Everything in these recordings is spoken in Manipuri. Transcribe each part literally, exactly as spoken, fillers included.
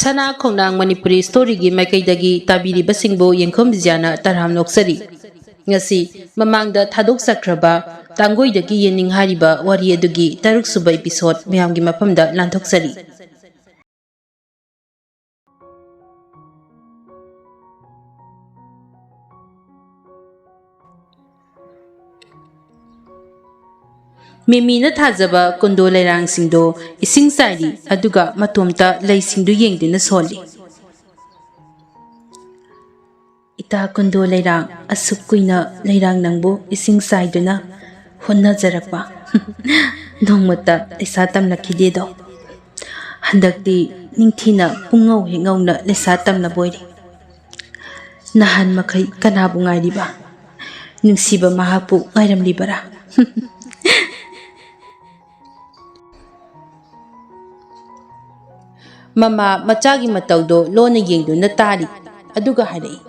ꯁꯅꯥ ꯈꯣꯡꯅꯥꯡ ꯃꯅꯤꯄꯨꯔꯤ ꯁ꯭ꯇꯣꯔꯤꯒꯤ ꯃꯥꯏꯀꯩꯗꯒꯤ ꯇꯥꯕꯤꯔꯤꯕꯁꯤꯡꯕꯨ ꯌꯦꯡꯈꯣꯝ ꯕꯤꯖꯌꯥꯅ ꯇꯔꯥꯝ ꯅꯣꯛꯆꯔꯤ꯫ ꯉꯁꯤ ꯃꯃꯥꯡꯗ ꯊꯥꯗꯣꯛꯆꯈ꯭ꯔꯕ ꯇꯥꯡꯒꯣꯏꯗꯒꯤ ꯌꯦꯟꯅꯤꯡ ꯍꯥꯏꯔꯤꯕ ꯋꯥꯔꯤ ꯑꯗꯨꯒꯤ ꯇꯔꯨꯛꯁꯨꯕ ꯏꯄꯤꯁꯣꯗ ꯃꯌꯥꯝꯒꯤ ꯃꯐꯝꯗ ꯂꯥꯟꯊꯣꯛꯆꯔꯤ꯫ ꯃꯤꯃꯤꯅ ꯊꯥꯖꯕ ꯀꯨꯟꯗꯣ ꯂꯩꯔꯥꯡꯁꯤꯡꯗꯣ ꯏꯁꯤꯡ ꯆꯥꯏꯔꯤ, ꯑꯗꯨꯒ ꯃꯇꯣꯝꯇ ꯂꯩꯁꯤꯡꯗꯨ ꯌꯦꯡꯗꯨꯅ ꯁꯣꯜꯂꯤ꯫ "ꯏꯇꯥ ꯀꯨꯟꯗꯣ ꯂꯩꯔꯥꯡ, ꯑꯁꯨꯛ ꯀꯨꯏꯅ ꯂꯩꯔꯥꯡ ꯅꯪꯕꯨ ꯏꯁꯤꯡ ꯆꯥꯏꯗꯨꯅ ꯍꯣꯠꯅꯖꯔꯛꯄ ꯅꯣꯡꯃꯇ ꯂꯩꯁꯥ ꯇꯝꯂꯛꯈꯤꯗꯦꯗꯣ꯫ ꯍꯟꯗꯛꯇꯤ ꯅꯤꯡꯊꯤꯅ ꯄꯨꯡꯉꯧ ꯍꯦꯛ ꯉꯧꯅ ꯂꯩꯁꯥ ꯇꯝꯂꯕꯣꯏꯔꯦ꯫ ꯅꯍꯥꯟ ꯃꯈꯩ ꯀꯅꯥꯕꯨ ꯉꯥꯏꯔꯤꯕ? ꯅꯨꯡꯁꯤꯕ ꯃꯍꯥꯛꯄꯨ ꯉꯥꯏꯔꯝꯂꯤꯕꯔꯥ?" ꯃꯃꯥ ꯃꯆꯥꯒꯤ ꯃꯇꯧꯗꯣ ꯂꯣꯟꯅ ꯌꯦꯡꯗꯨꯅ ꯇꯥꯔꯤ, ꯑꯗꯨꯒ ꯍꯥꯏꯔꯛꯏ,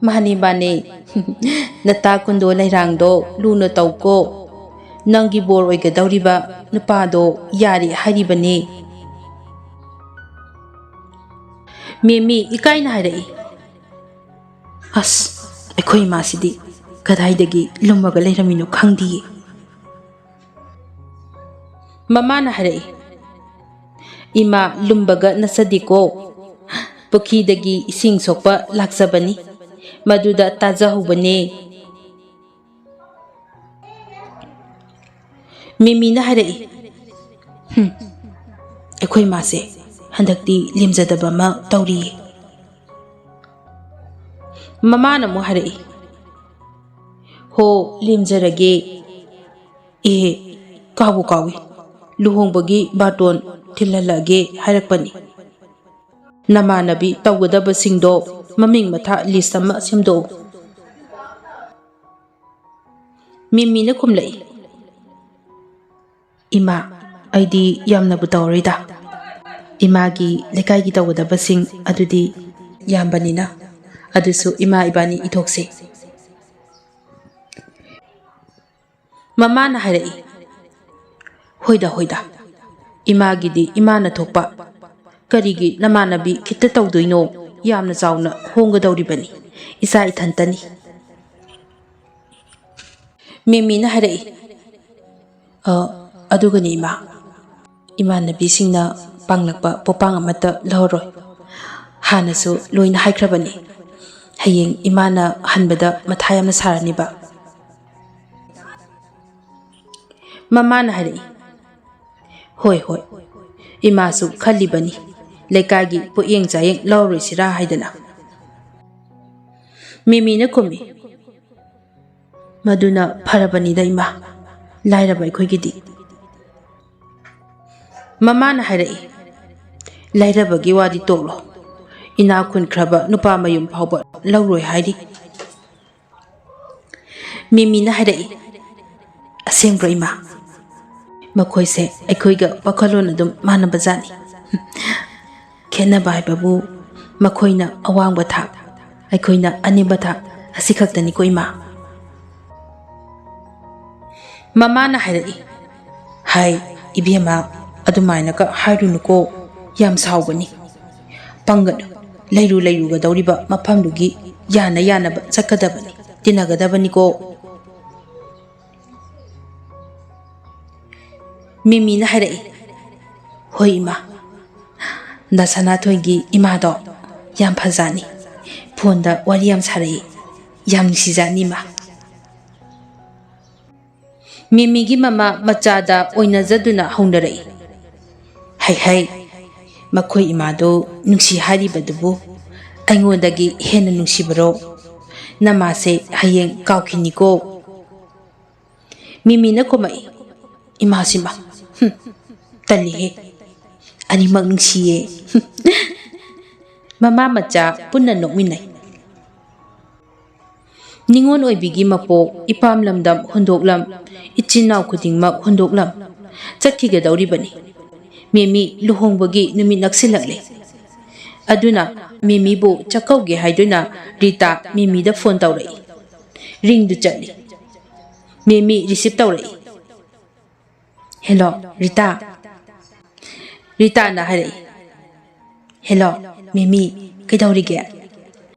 "ꯃꯥꯅꯦ, ꯃꯥꯅꯦ꯫ ꯅꯇꯥ ꯀꯨꯟꯗꯣ ꯂꯩꯔꯥꯡꯗꯣ ꯂꯨꯅ ꯇꯧꯀꯣ꯫ ꯅꯪꯒꯤ ꯕꯣꯔ ꯑꯣꯏꯒꯗꯧꯔꯤꯕ ꯅꯨꯄꯥꯗꯣ ꯌꯥꯔꯦ ꯍꯥꯏꯔꯤꯕꯅꯦ꯫" ꯃꯦꯃꯤ ꯏꯀꯥꯏꯅ ꯍꯥꯏꯔꯛꯏ, "ꯑꯁ, ꯑꯩꯈꯣꯏ ꯏꯃꯥꯁꯤꯗꯤ ꯀꯗꯥꯏꯗꯒꯤ ꯂꯨꯝꯃꯒ ꯂꯩꯔꯝꯃꯤꯅꯣ ꯈꯪꯗꯤꯌꯦ꯫" ꯃꯃꯥꯅ ꯍꯥꯏꯔꯛꯏ, "ꯏꯃꯥ ꯂꯨꯝꯕꯒ ꯅꯠꯆꯗꯦꯀꯣ, ꯄꯨꯈ꯭ꯔꯤꯗꯒꯤ ꯏꯁꯤꯡ ꯁꯣꯛꯄ ꯂꯥꯛꯆꯕꯅꯤ, ꯃꯗꯨꯗ ꯇꯥꯖꯍꯧꯕꯅꯦ꯫" ꯃꯤꯃꯤꯅ ꯍꯥꯏꯔꯛꯏ, "ꯍꯨꯝ, ꯑꯩꯈꯣꯏ ꯃꯥꯁꯦ ꯍꯟꯗꯛꯇꯤ ꯂꯦꯝꯖꯗꯕ ꯑꯃ ꯇꯧꯔꯤꯌꯦ꯫" ꯃꯃꯥꯅ ꯑꯃꯨꯛ ꯍꯥꯏꯔꯛꯏ, "ꯍꯣ, ꯂꯦꯝꯖꯔꯒꯦ꯫ ꯑꯦ, ꯀꯥꯎꯕꯨ ꯀꯥꯎꯏ, ꯂꯨꯍꯣꯡꯕꯒꯤ ꯕꯥꯇꯣꯟ ꯊꯤꯜꯍꯜꯂꯛꯑꯒꯦ ꯍꯥꯏꯔꯛꯄꯅꯤ꯫ ꯅꯃꯥꯟꯅꯕꯤ ꯇꯧꯒꯗꯕꯁꯤꯡꯗꯣ ꯃꯃꯤꯡ ꯃꯊꯥ ꯂꯤꯁ ꯑꯃ ꯁꯦꯝꯗꯣꯛꯎ꯫" ꯃꯤꯃꯤꯅ ꯈꯨꯝꯂꯛꯏ, "ꯏꯃꯥ, ꯑꯩꯗꯤ ꯌꯥꯝꯅꯕꯨ ꯇꯧꯔꯣꯏꯗ꯫ ꯏꯃꯥꯒꯤ ꯂꯩꯀꯥꯏꯒꯤ ꯇꯧꯒꯗꯕꯁꯤꯡ ꯑꯗꯨꯗꯤ ꯌꯥꯝꯕꯅꯤꯅ, ꯑꯗꯨꯁꯨ ꯏꯃꯥ ꯏꯕꯥꯅꯤ ꯏꯊꯣꯛꯁꯤ꯫" ꯃꯃꯥꯅ ꯍꯥꯏꯔꯛꯏ, "ꯍꯣꯏꯗ, ꯍꯣꯏꯗ, ꯏꯃꯥꯒꯤꯗꯤ ꯏꯃꯥꯅ ꯊꯣꯛꯄ, "ꯀꯔꯤꯒꯤ ꯅꯃꯥꯟꯅꯕꯤ ꯈꯤꯇ ꯇꯧꯗꯣꯏꯅꯣ? ꯌꯥꯝꯅ ꯆꯥꯎꯅ ꯍꯣꯡꯒꯗꯧꯔꯤꯕꯅꯤ꯫ ꯏꯆꯥ ꯏꯊꯟꯇꯅꯤ꯫" ꯃꯤꯃꯤꯅ ꯍꯥꯏꯔꯛꯏ, "ꯑ, ꯑꯗꯨꯒꯅꯤ ꯏꯃꯥ, ꯏꯃꯥꯟꯅꯕꯤꯁꯤꯡꯅ ꯄꯥꯡꯂꯛꯄ ꯄꯣꯄꯥꯡ ꯑꯃꯠꯇ ꯂꯧꯔꯣꯏ꯫ ꯍꯥꯟꯅꯁꯨ ꯂꯣꯏꯅ ꯍꯥꯏꯈ꯭ꯔꯕꯅꯤ꯫ ꯍꯌꯦꯡ ꯏꯃꯥꯅ ꯍꯟꯕꯗ ꯃꯊꯥ ꯌꯥꯝꯅ ꯁꯥꯔꯅꯤꯕ꯫" ꯃꯃꯥꯅ ꯍꯥꯏꯔꯛꯏ, "ꯍꯣꯏ, ꯍꯣꯏ, ꯏꯃꯥꯁꯨ ꯈꯜꯂꯤꯕꯅꯤ, ꯂꯩꯀꯥꯏꯒꯤ ꯄꯣꯠꯌꯦꯡ ꯆꯥꯌꯦꯡ ꯂꯧꯔꯣꯏꯁꯤꯔꯥ ꯍꯥꯏꯗꯅ꯫" ꯃꯤꯃꯤꯅ ꯈꯨꯝꯃꯤ, "ꯃꯗꯨꯅ ꯐꯔꯕꯅꯤꯗ ꯏꯃꯥ, ꯂꯥꯏꯔꯕ ꯑꯩꯈꯣꯏꯒꯤꯗꯤ꯫" ꯃꯃꯥꯅ ꯍꯥꯏꯔꯛꯏ, "ꯂꯥꯏꯔꯕꯒꯤ ꯋꯥꯗꯤ ꯇꯣꯛꯂꯣ, ꯏꯅꯥꯛ ꯈꯨꯟꯈ꯭ꯔꯕ ꯅꯨꯄꯥ ꯃꯌꯨꯝ ꯐꯥꯎꯕ ꯂꯧꯔꯣꯏ ꯍꯥꯏꯔꯤ꯫" ꯃꯤꯃꯤꯅ ꯍꯥꯏꯔꯛꯏ, "ꯑꯁꯦꯡꯕ꯭ꯔꯣ ꯏꯃꯥ? ꯃꯈꯣꯏꯁꯦ ꯑꯩꯈꯣꯏꯒ ꯋꯥꯈꯜꯂꯣꯟ ꯑꯗꯨꯝ ꯃꯥꯟꯅꯕ ꯖꯥꯠꯅꯤ꯫ ꯈꯦꯠꯅꯕ ꯍꯥꯏꯕꯕꯨ ꯃꯈꯣꯏꯅ ꯑꯋꯥꯡꯕ ꯊꯥꯛ, ꯑꯩꯈꯣꯏꯅ ꯑꯅꯦꯝꯕ ꯊꯥꯛ, ꯑꯁꯤꯈꯛꯇꯅꯤꯀꯣ ꯏꯃꯥ꯫" ꯃꯃꯥꯅ ꯍꯥꯏꯔꯛꯏ, "ꯍꯥꯏ, ꯏꯕꯦꯝꯃ, ꯑꯗꯨꯃꯥꯏꯅꯒ ꯍꯥꯏꯔꯨꯅꯨꯀꯣ, ꯌꯥꯝ ꯁꯥꯎꯒꯅꯤ꯫ ꯄꯪꯒꯅꯨ, ꯂꯩꯔꯨ ꯂꯩꯔꯨꯒꯗꯧꯔꯤꯕ ꯃꯐꯝꯗꯨꯒꯤ ꯌꯥꯅ ꯌꯥꯅꯕ ꯆꯠꯀꯗꯕꯅꯤ, ꯇꯤꯟꯅꯒꯗꯕꯅꯤꯀꯣ꯫" ꯃꯤꯃꯤꯅ ꯍꯥꯏꯔꯛꯏ, "ꯍꯣꯏ ꯏꯃꯥ, ꯗꯥ ꯁꯅꯥꯊꯣꯏꯒꯤ ꯏꯃꯥꯗꯣ ꯌꯥꯝ ꯐꯖꯥꯠꯅꯤ, ꯐꯣꯟꯗ ꯋꯥꯔꯤ ꯌꯥꯝ ꯁꯥꯔꯛꯏ, ꯌꯥꯝ ꯅꯨꯡꯁꯤꯖꯥꯠꯅꯤ ꯏꯃꯥ꯫" ꯃꯤꯃꯤꯒꯤ ꯃꯃꯥ ꯃꯆꯥꯗ ꯑꯣꯏꯅꯖꯗꯨꯅ ꯍꯧꯅꯔꯛꯏ, "ꯍꯩ ꯍꯩ, ꯃꯈꯣꯏ ꯏꯃꯥꯗꯨ ꯅꯨꯡꯁꯤ ꯍꯥꯏꯔꯤꯕꯗꯨꯕꯨ ꯑꯩꯉꯣꯟꯗꯒꯤ ꯍꯦꯟꯅ ꯅꯨꯡꯁꯤꯕꯔꯣ? ꯅꯃꯥꯁꯦ ꯍꯌꯦꯡ ꯀꯥꯎꯈꯤꯅꯤꯀꯣ꯫" ꯃꯤꯃꯤꯅ ꯈꯨꯝꯃꯛꯏ, "ꯏꯃꯥꯁꯤꯃ, ꯍꯨꯝ, ꯇꯜꯂꯤꯍꯦ, ꯑꯅꯤꯃꯛ ꯅꯨꯡꯁꯤꯌꯦ꯫" ꯃꯃꯥ ꯃꯆꯥ ꯄꯨꯟꯅ ꯅꯣꯛꯃꯤꯟꯅꯩ꯫ ꯅꯤꯉꯣꯜ ꯑꯣꯏꯕꯤꯒꯤ ꯃꯄꯣꯛ, ꯏꯄꯥꯝ ꯂꯝꯗꯝ ꯍꯨꯟꯗꯣꯛꯂꯝ, ꯏꯆꯤꯟ ꯏꯅꯥꯎ ꯈꯨꯗꯤꯡꯃꯛ ꯍꯨꯟꯗꯣꯛꯂꯝ, ꯆꯠꯈꯤꯒꯗꯧꯔꯤꯕꯅꯤ꯫ ꯃꯤꯃꯤ ꯂꯨꯍꯣꯡꯕꯒꯤ ꯅꯨꯃꯤꯠ ꯅꯛꯁꯤꯜꯂꯛꯂꯦ꯫ ꯑꯗꯨꯅ ꯃꯤꯃꯤꯕꯨ ꯆꯥꯛꯀꯧꯒꯦ ꯍꯥꯏꯗꯨꯅ ꯔꯤꯇꯥ ꯃꯤꯃꯤꯗ ꯐꯣꯟ ꯇꯧꯔꯛꯏ꯫ ꯔꯤꯡꯗꯨ ꯆꯠꯂꯤ꯫ ꯃꯤꯃꯤ ꯔꯤꯁꯤꯞ ꯇꯧꯔꯛꯏ꯫ "ꯍꯦꯜꯂꯣ, ꯔꯤꯇꯥ?" ꯔꯤꯇꯥꯅ ꯍꯥꯏꯔꯛꯏ, ꯍꯦꯜꯂꯣ, ꯃꯤꯃꯤ, ꯀꯩꯗꯧꯔꯤꯒꯦ?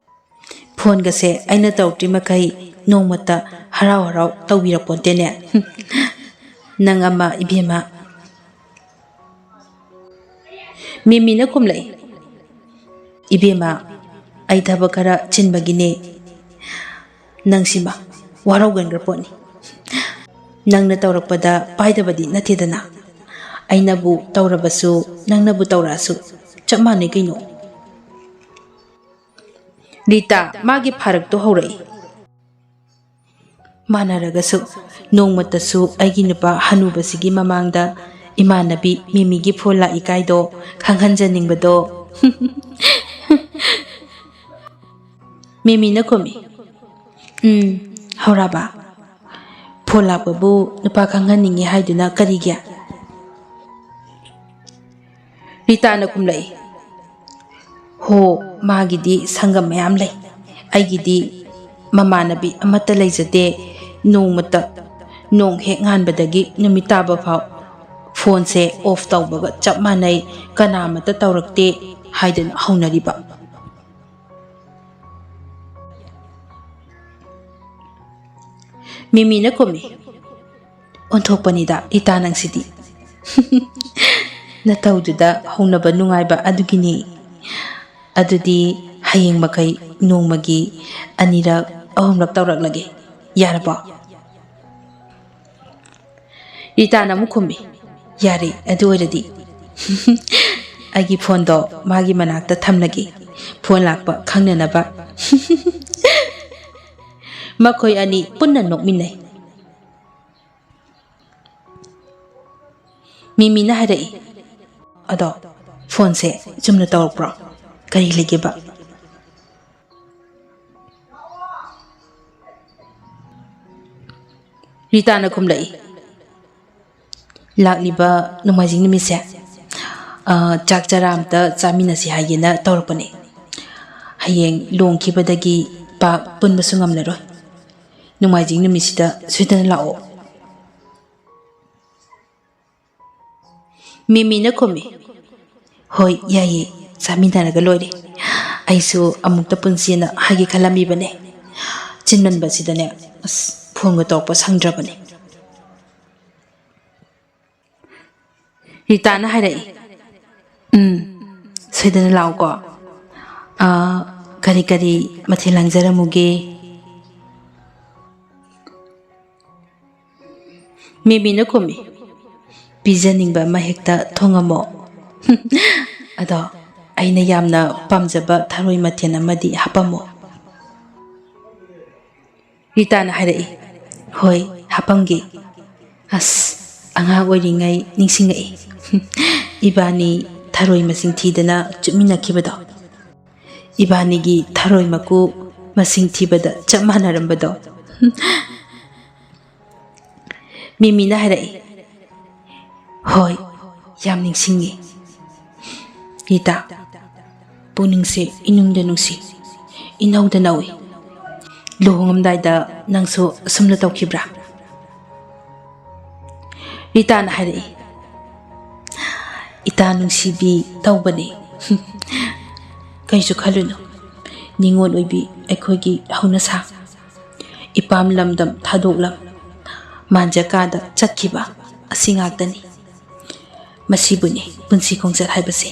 ꯐꯣꯟꯒꯁꯦ ꯑꯩꯅ ꯇꯧꯔꯛꯇ꯭ꯔꯤ ꯃꯈꯩ ꯅꯣꯡꯃꯇ ꯍꯔꯥꯎ ꯍꯔꯥꯎ ꯇꯧꯕꯤꯔꯛꯄꯣꯟꯇꯦꯅꯦ꯫ ꯅꯪ ꯑꯃ, ꯏꯕꯦꯝꯃ꯫ ꯃꯤꯃꯤꯅ ꯈꯨꯝꯂꯛꯏ, "ꯏꯕꯦꯝꯃ, ꯑꯩ ꯊꯕꯛ ꯈꯔ ꯆꯤꯟꯕꯒꯤꯅꯦ꯫ ꯅꯪꯁꯤꯃ ꯋꯥꯔꯧꯒꯟꯈ꯭ꯔ ꯄꯣꯠꯅꯤ꯫ ꯅꯪꯅ ꯇꯧꯔꯛꯄꯗ ꯄꯥꯏꯗꯕꯗꯤ ꯅꯠꯇꯦꯗꯅ꯫ ꯑꯩꯅꯕꯨ ꯇꯧꯔꯕꯁꯨ, ꯅꯪꯅꯕꯨ ꯇꯧꯔꯛꯑꯁꯨ ꯆꯞ ꯃꯥꯟꯅꯩ ꯀꯩꯅꯣ꯫" ꯔꯤꯇꯥ ꯃꯥꯒꯤ ꯐꯥꯔꯛꯇꯣ ꯍꯧꯔꯛꯏ꯫ ꯃꯥꯟꯅꯔꯒꯁꯨ ꯅꯣꯡꯃꯇꯁꯨ ꯑꯩꯒꯤ ꯅꯨꯄꯥ ꯍꯅꯨꯕꯁꯤꯒꯤ ꯃꯃꯥꯡꯗ ꯏꯃꯥꯟꯅꯕꯤ ꯃꯤꯃꯤꯒꯤ ꯐꯣꯟ ꯂꯥꯛꯏ ꯀꯥꯏꯗꯣ ꯈꯪꯍꯟꯖꯅꯤꯡꯕꯗꯣ꯫ ꯃꯤꯃꯤꯅ ꯈꯨꯝꯃꯤ, "ꯎꯝ, ꯍꯧꯔꯕ? ꯐꯣꯟ ꯂꯥꯛꯄꯕꯨ ꯅꯨꯄꯥ ꯈꯪꯍꯟꯅꯤꯡꯉꯤ ꯍꯥꯏꯗꯨꯅ ꯀꯔꯤꯒꯤ?" ꯔꯤꯇꯥꯅ ꯈꯨꯝꯂꯛꯏ, "ꯍꯣ, ꯃꯥꯒꯤꯗꯤ ꯁꯪꯒꯝ ꯃꯌꯥꯝ ꯂꯩ, ꯑꯩꯒꯤꯗꯤ ꯃꯃꯥꯟꯅꯕꯤ ꯑꯃꯠꯇ ꯂꯩꯖꯗꯦ꯫ ꯅꯣꯡꯃꯇ, ꯅꯣꯡ ꯍꯦꯛ ꯉꯥꯟꯕꯗꯒꯤ ꯅꯨꯃꯤꯠ ꯇꯥꯕ ꯐꯥꯎ ꯐꯣꯟꯁꯦ ꯑꯣꯐ ꯇꯧꯕꯒ ꯆꯞ ꯃꯥꯟꯅꯩ, ꯀꯅꯥ ꯑꯃꯠꯇ ꯇꯧꯔꯛꯇꯦ" ꯍꯥꯏꯗꯨꯅ ꯍꯧꯅꯔꯤꯕ꯫ ꯃꯤꯃꯤꯅ ꯈꯨꯝꯃꯤ, "ꯑꯣꯟꯊꯣꯛꯄꯅꯤꯗ ꯔꯤꯇꯥ ꯅꯪꯁꯤꯗꯤ꯫ ꯅꯇꯧꯗꯨꯗ ꯍꯧꯅꯕ ꯅꯨꯡꯉꯥꯏꯕ ꯑꯗꯨꯒꯤꯅꯤ꯫ ꯑꯗꯨꯗꯤ ꯍꯌꯦꯡ ꯃꯈꯩ ꯅꯣꯡꯃꯒꯤ ꯑꯅꯤꯔꯛ ꯑꯍꯨꯝꯂꯛ ꯇꯧꯔꯛꯂꯒꯦ, ꯌꯥꯔꯕꯣ?" ꯔꯤꯇꯥꯅ ꯑꯃꯨꯛ ꯈꯨꯝꯃꯤ, "ꯌꯥꯔꯦ, ꯑꯗꯨ ꯑꯣꯏꯔꯗꯤ ꯑꯩꯒꯤ ꯐꯣꯟꯗꯣ ꯃꯥꯒꯤ ꯃꯅꯥꯛꯇ ꯊꯝꯂꯒꯦ, ꯐꯣꯟ ꯂꯥꯛꯄ ꯈꯪꯅꯅꯕ꯫" ꯃꯈꯣꯏ ꯑꯅꯤ ꯄꯨꯟꯅ ꯅꯣꯛꯃꯤꯟꯅꯩ꯫ ꯃꯤꯃꯤꯅ ꯍꯥꯏꯔꯛꯏ, "ꯑꯗꯣ ꯐꯣꯟꯁꯦ ꯆꯨꯝꯅ ꯇꯧꯔꯛꯄ꯭ꯔꯣ? ꯀꯔꯤ ꯂꯩꯒꯦꯕ?" ꯔꯤꯇꯥꯅ ꯈꯨꯝꯂꯛꯏ, "ꯂꯥꯛꯂꯤꯕ ꯅꯣꯡꯃꯥꯏꯖꯤꯡ ꯅꯨꯃꯤꯠꯁꯦ, ꯑ, ꯆꯥꯛ ꯆꯔꯥ ꯑꯝꯇ ꯆꯥꯃꯤꯟꯅꯁꯤ ꯍꯥꯏꯒꯦꯅ ꯇꯧꯔꯛꯄꯅꯦ꯫ ꯍꯌꯦꯡ ꯂꯨꯍꯣꯡꯈꯤꯕꯗꯒꯤ ꯄꯥꯛ ꯄꯨꯟꯕꯁꯨ ꯉꯝꯂꯔꯣꯏ꯫ ꯅꯣꯡꯃꯥꯏꯖꯤꯡ ꯅꯨꯃꯤꯠꯁꯤꯗ ꯁꯣꯏꯗꯅ ꯂꯥꯛꯑꯣ꯫" ꯃꯤꯃꯤꯅ ꯈꯨꯝꯃꯤ, "ꯍꯣꯏ, ꯌꯥꯏꯌꯦ, ꯆꯥꯃꯤꯟꯅꯔꯒ ꯂꯣꯏꯔꯦ꯫ ꯑꯩꯁꯨ ꯑꯃꯨꯛꯇ ꯄꯨꯟꯁꯦꯅ ꯍꯥꯏꯒꯦ ꯈꯜꯂꯝꯃꯤꯕꯅꯦ꯫ ꯆꯤꯟꯃꯟꯕꯁꯤꯗꯅꯦ, ꯑꯁ, ꯐꯣꯟꯒ ꯇꯧꯔꯛꯄ ꯁꯪꯗ꯭ꯔꯕꯅꯦ꯫ ꯔꯤꯇꯥꯅ ꯍꯥꯏꯔꯛꯏ, "ꯎꯝ, ꯁꯣꯏꯗꯅ ꯂꯥꯛꯎꯀꯣ꯫ ꯑꯥ, ꯀꯔꯤ ꯀꯔꯤ ꯃꯊꯦꯜ ꯂꯥꯡꯖꯔꯝꯃꯨꯒꯦ?" ꯃꯦꯃꯤꯅ ꯈꯨꯝꯃꯤ, "ꯄꯤꯖꯅꯤꯡꯕ ꯑꯃ ꯍꯦꯛꯇ ꯊꯣꯡꯉꯝꯃꯣ꯫ ꯑꯗꯣ ꯑꯩꯅ ꯌꯥꯝꯅ ꯄꯥꯝꯖꯕ ꯊꯔꯣꯏ ꯃꯊꯦꯜ ꯑꯃꯗꯤ ꯍꯥꯄꯝꯃꯣ꯫" ꯔꯤꯇꯥꯅ ꯍꯥꯏꯔꯛꯏ, "ꯍꯣꯏ, ꯍꯥꯄꯝꯒꯦ꯫ ꯑꯁ, ꯑꯉꯥꯡ ꯑꯣꯏꯔꯤꯉꯩ ꯅꯤꯡꯁꯤꯡꯉꯛꯏ꯫ ꯏꯕꯥꯅꯤ ꯊꯔꯣꯏ ꯃꯁꯤꯡ ꯊꯤꯗꯅ ꯆꯨꯞꯃꯤꯟꯅꯈꯤꯕꯗꯣ꯫ ꯏꯕꯥꯅꯤꯒꯤ ꯊꯔꯣꯏ ꯃꯀꯨ ꯃꯁꯤꯡ ꯊꯤꯕꯗ ꯆꯞ ꯃꯥꯟꯅꯔꯝꯕꯗꯣ꯫" ꯃꯤꯃꯤꯅ ꯍꯥꯏꯔꯛꯏ, "ꯍꯣꯏ, ꯌꯥꯝ ꯅꯤꯡꯁꯤꯡꯉꯤ꯫ ꯔꯤꯇꯥ, ꯄꯨꯛꯅꯤꯡꯁꯦ ꯏꯅꯨꯡꯗ ꯅꯨꯡꯁꯤ, ꯏꯅꯧꯗ ꯅꯧꯏ꯫ ꯂꯨꯍꯣꯡꯉꯝꯗꯥꯏꯗ ꯅꯪꯁꯨ ꯑꯁꯨꯝꯅ ꯇꯧꯈꯤꯕ꯭ꯔꯥ?" ꯔꯤꯇꯥꯅ ꯍꯥꯏꯔꯛꯏ, "ꯏꯇꯥ ꯅꯨꯡꯁꯤꯕꯤ, ꯇꯧꯕꯅꯤ꯫ ꯀꯩꯁꯨ ꯈꯜꯂꯨꯅꯨ, ꯅꯤꯉꯣꯜ ꯑꯣꯏꯕꯤ ꯑꯩꯈꯣꯏꯒꯤ ꯍꯧꯅꯁꯥ꯫ ꯏꯄꯥꯝ ꯂꯝꯗꯝ ꯊꯥꯗꯣꯛꯂꯝ, ꯃꯥꯟꯖ ꯀꯥꯗ ꯆꯠꯈꯤꯕ ꯑꯁꯤ ꯉꯥꯛꯇꯅꯤ꯫ ꯃꯁꯤꯕꯨꯅꯤ ꯄꯨꯟꯁꯤ ꯈꯣꯡꯆꯠ ꯍꯥꯏꯕꯁꯦ꯫"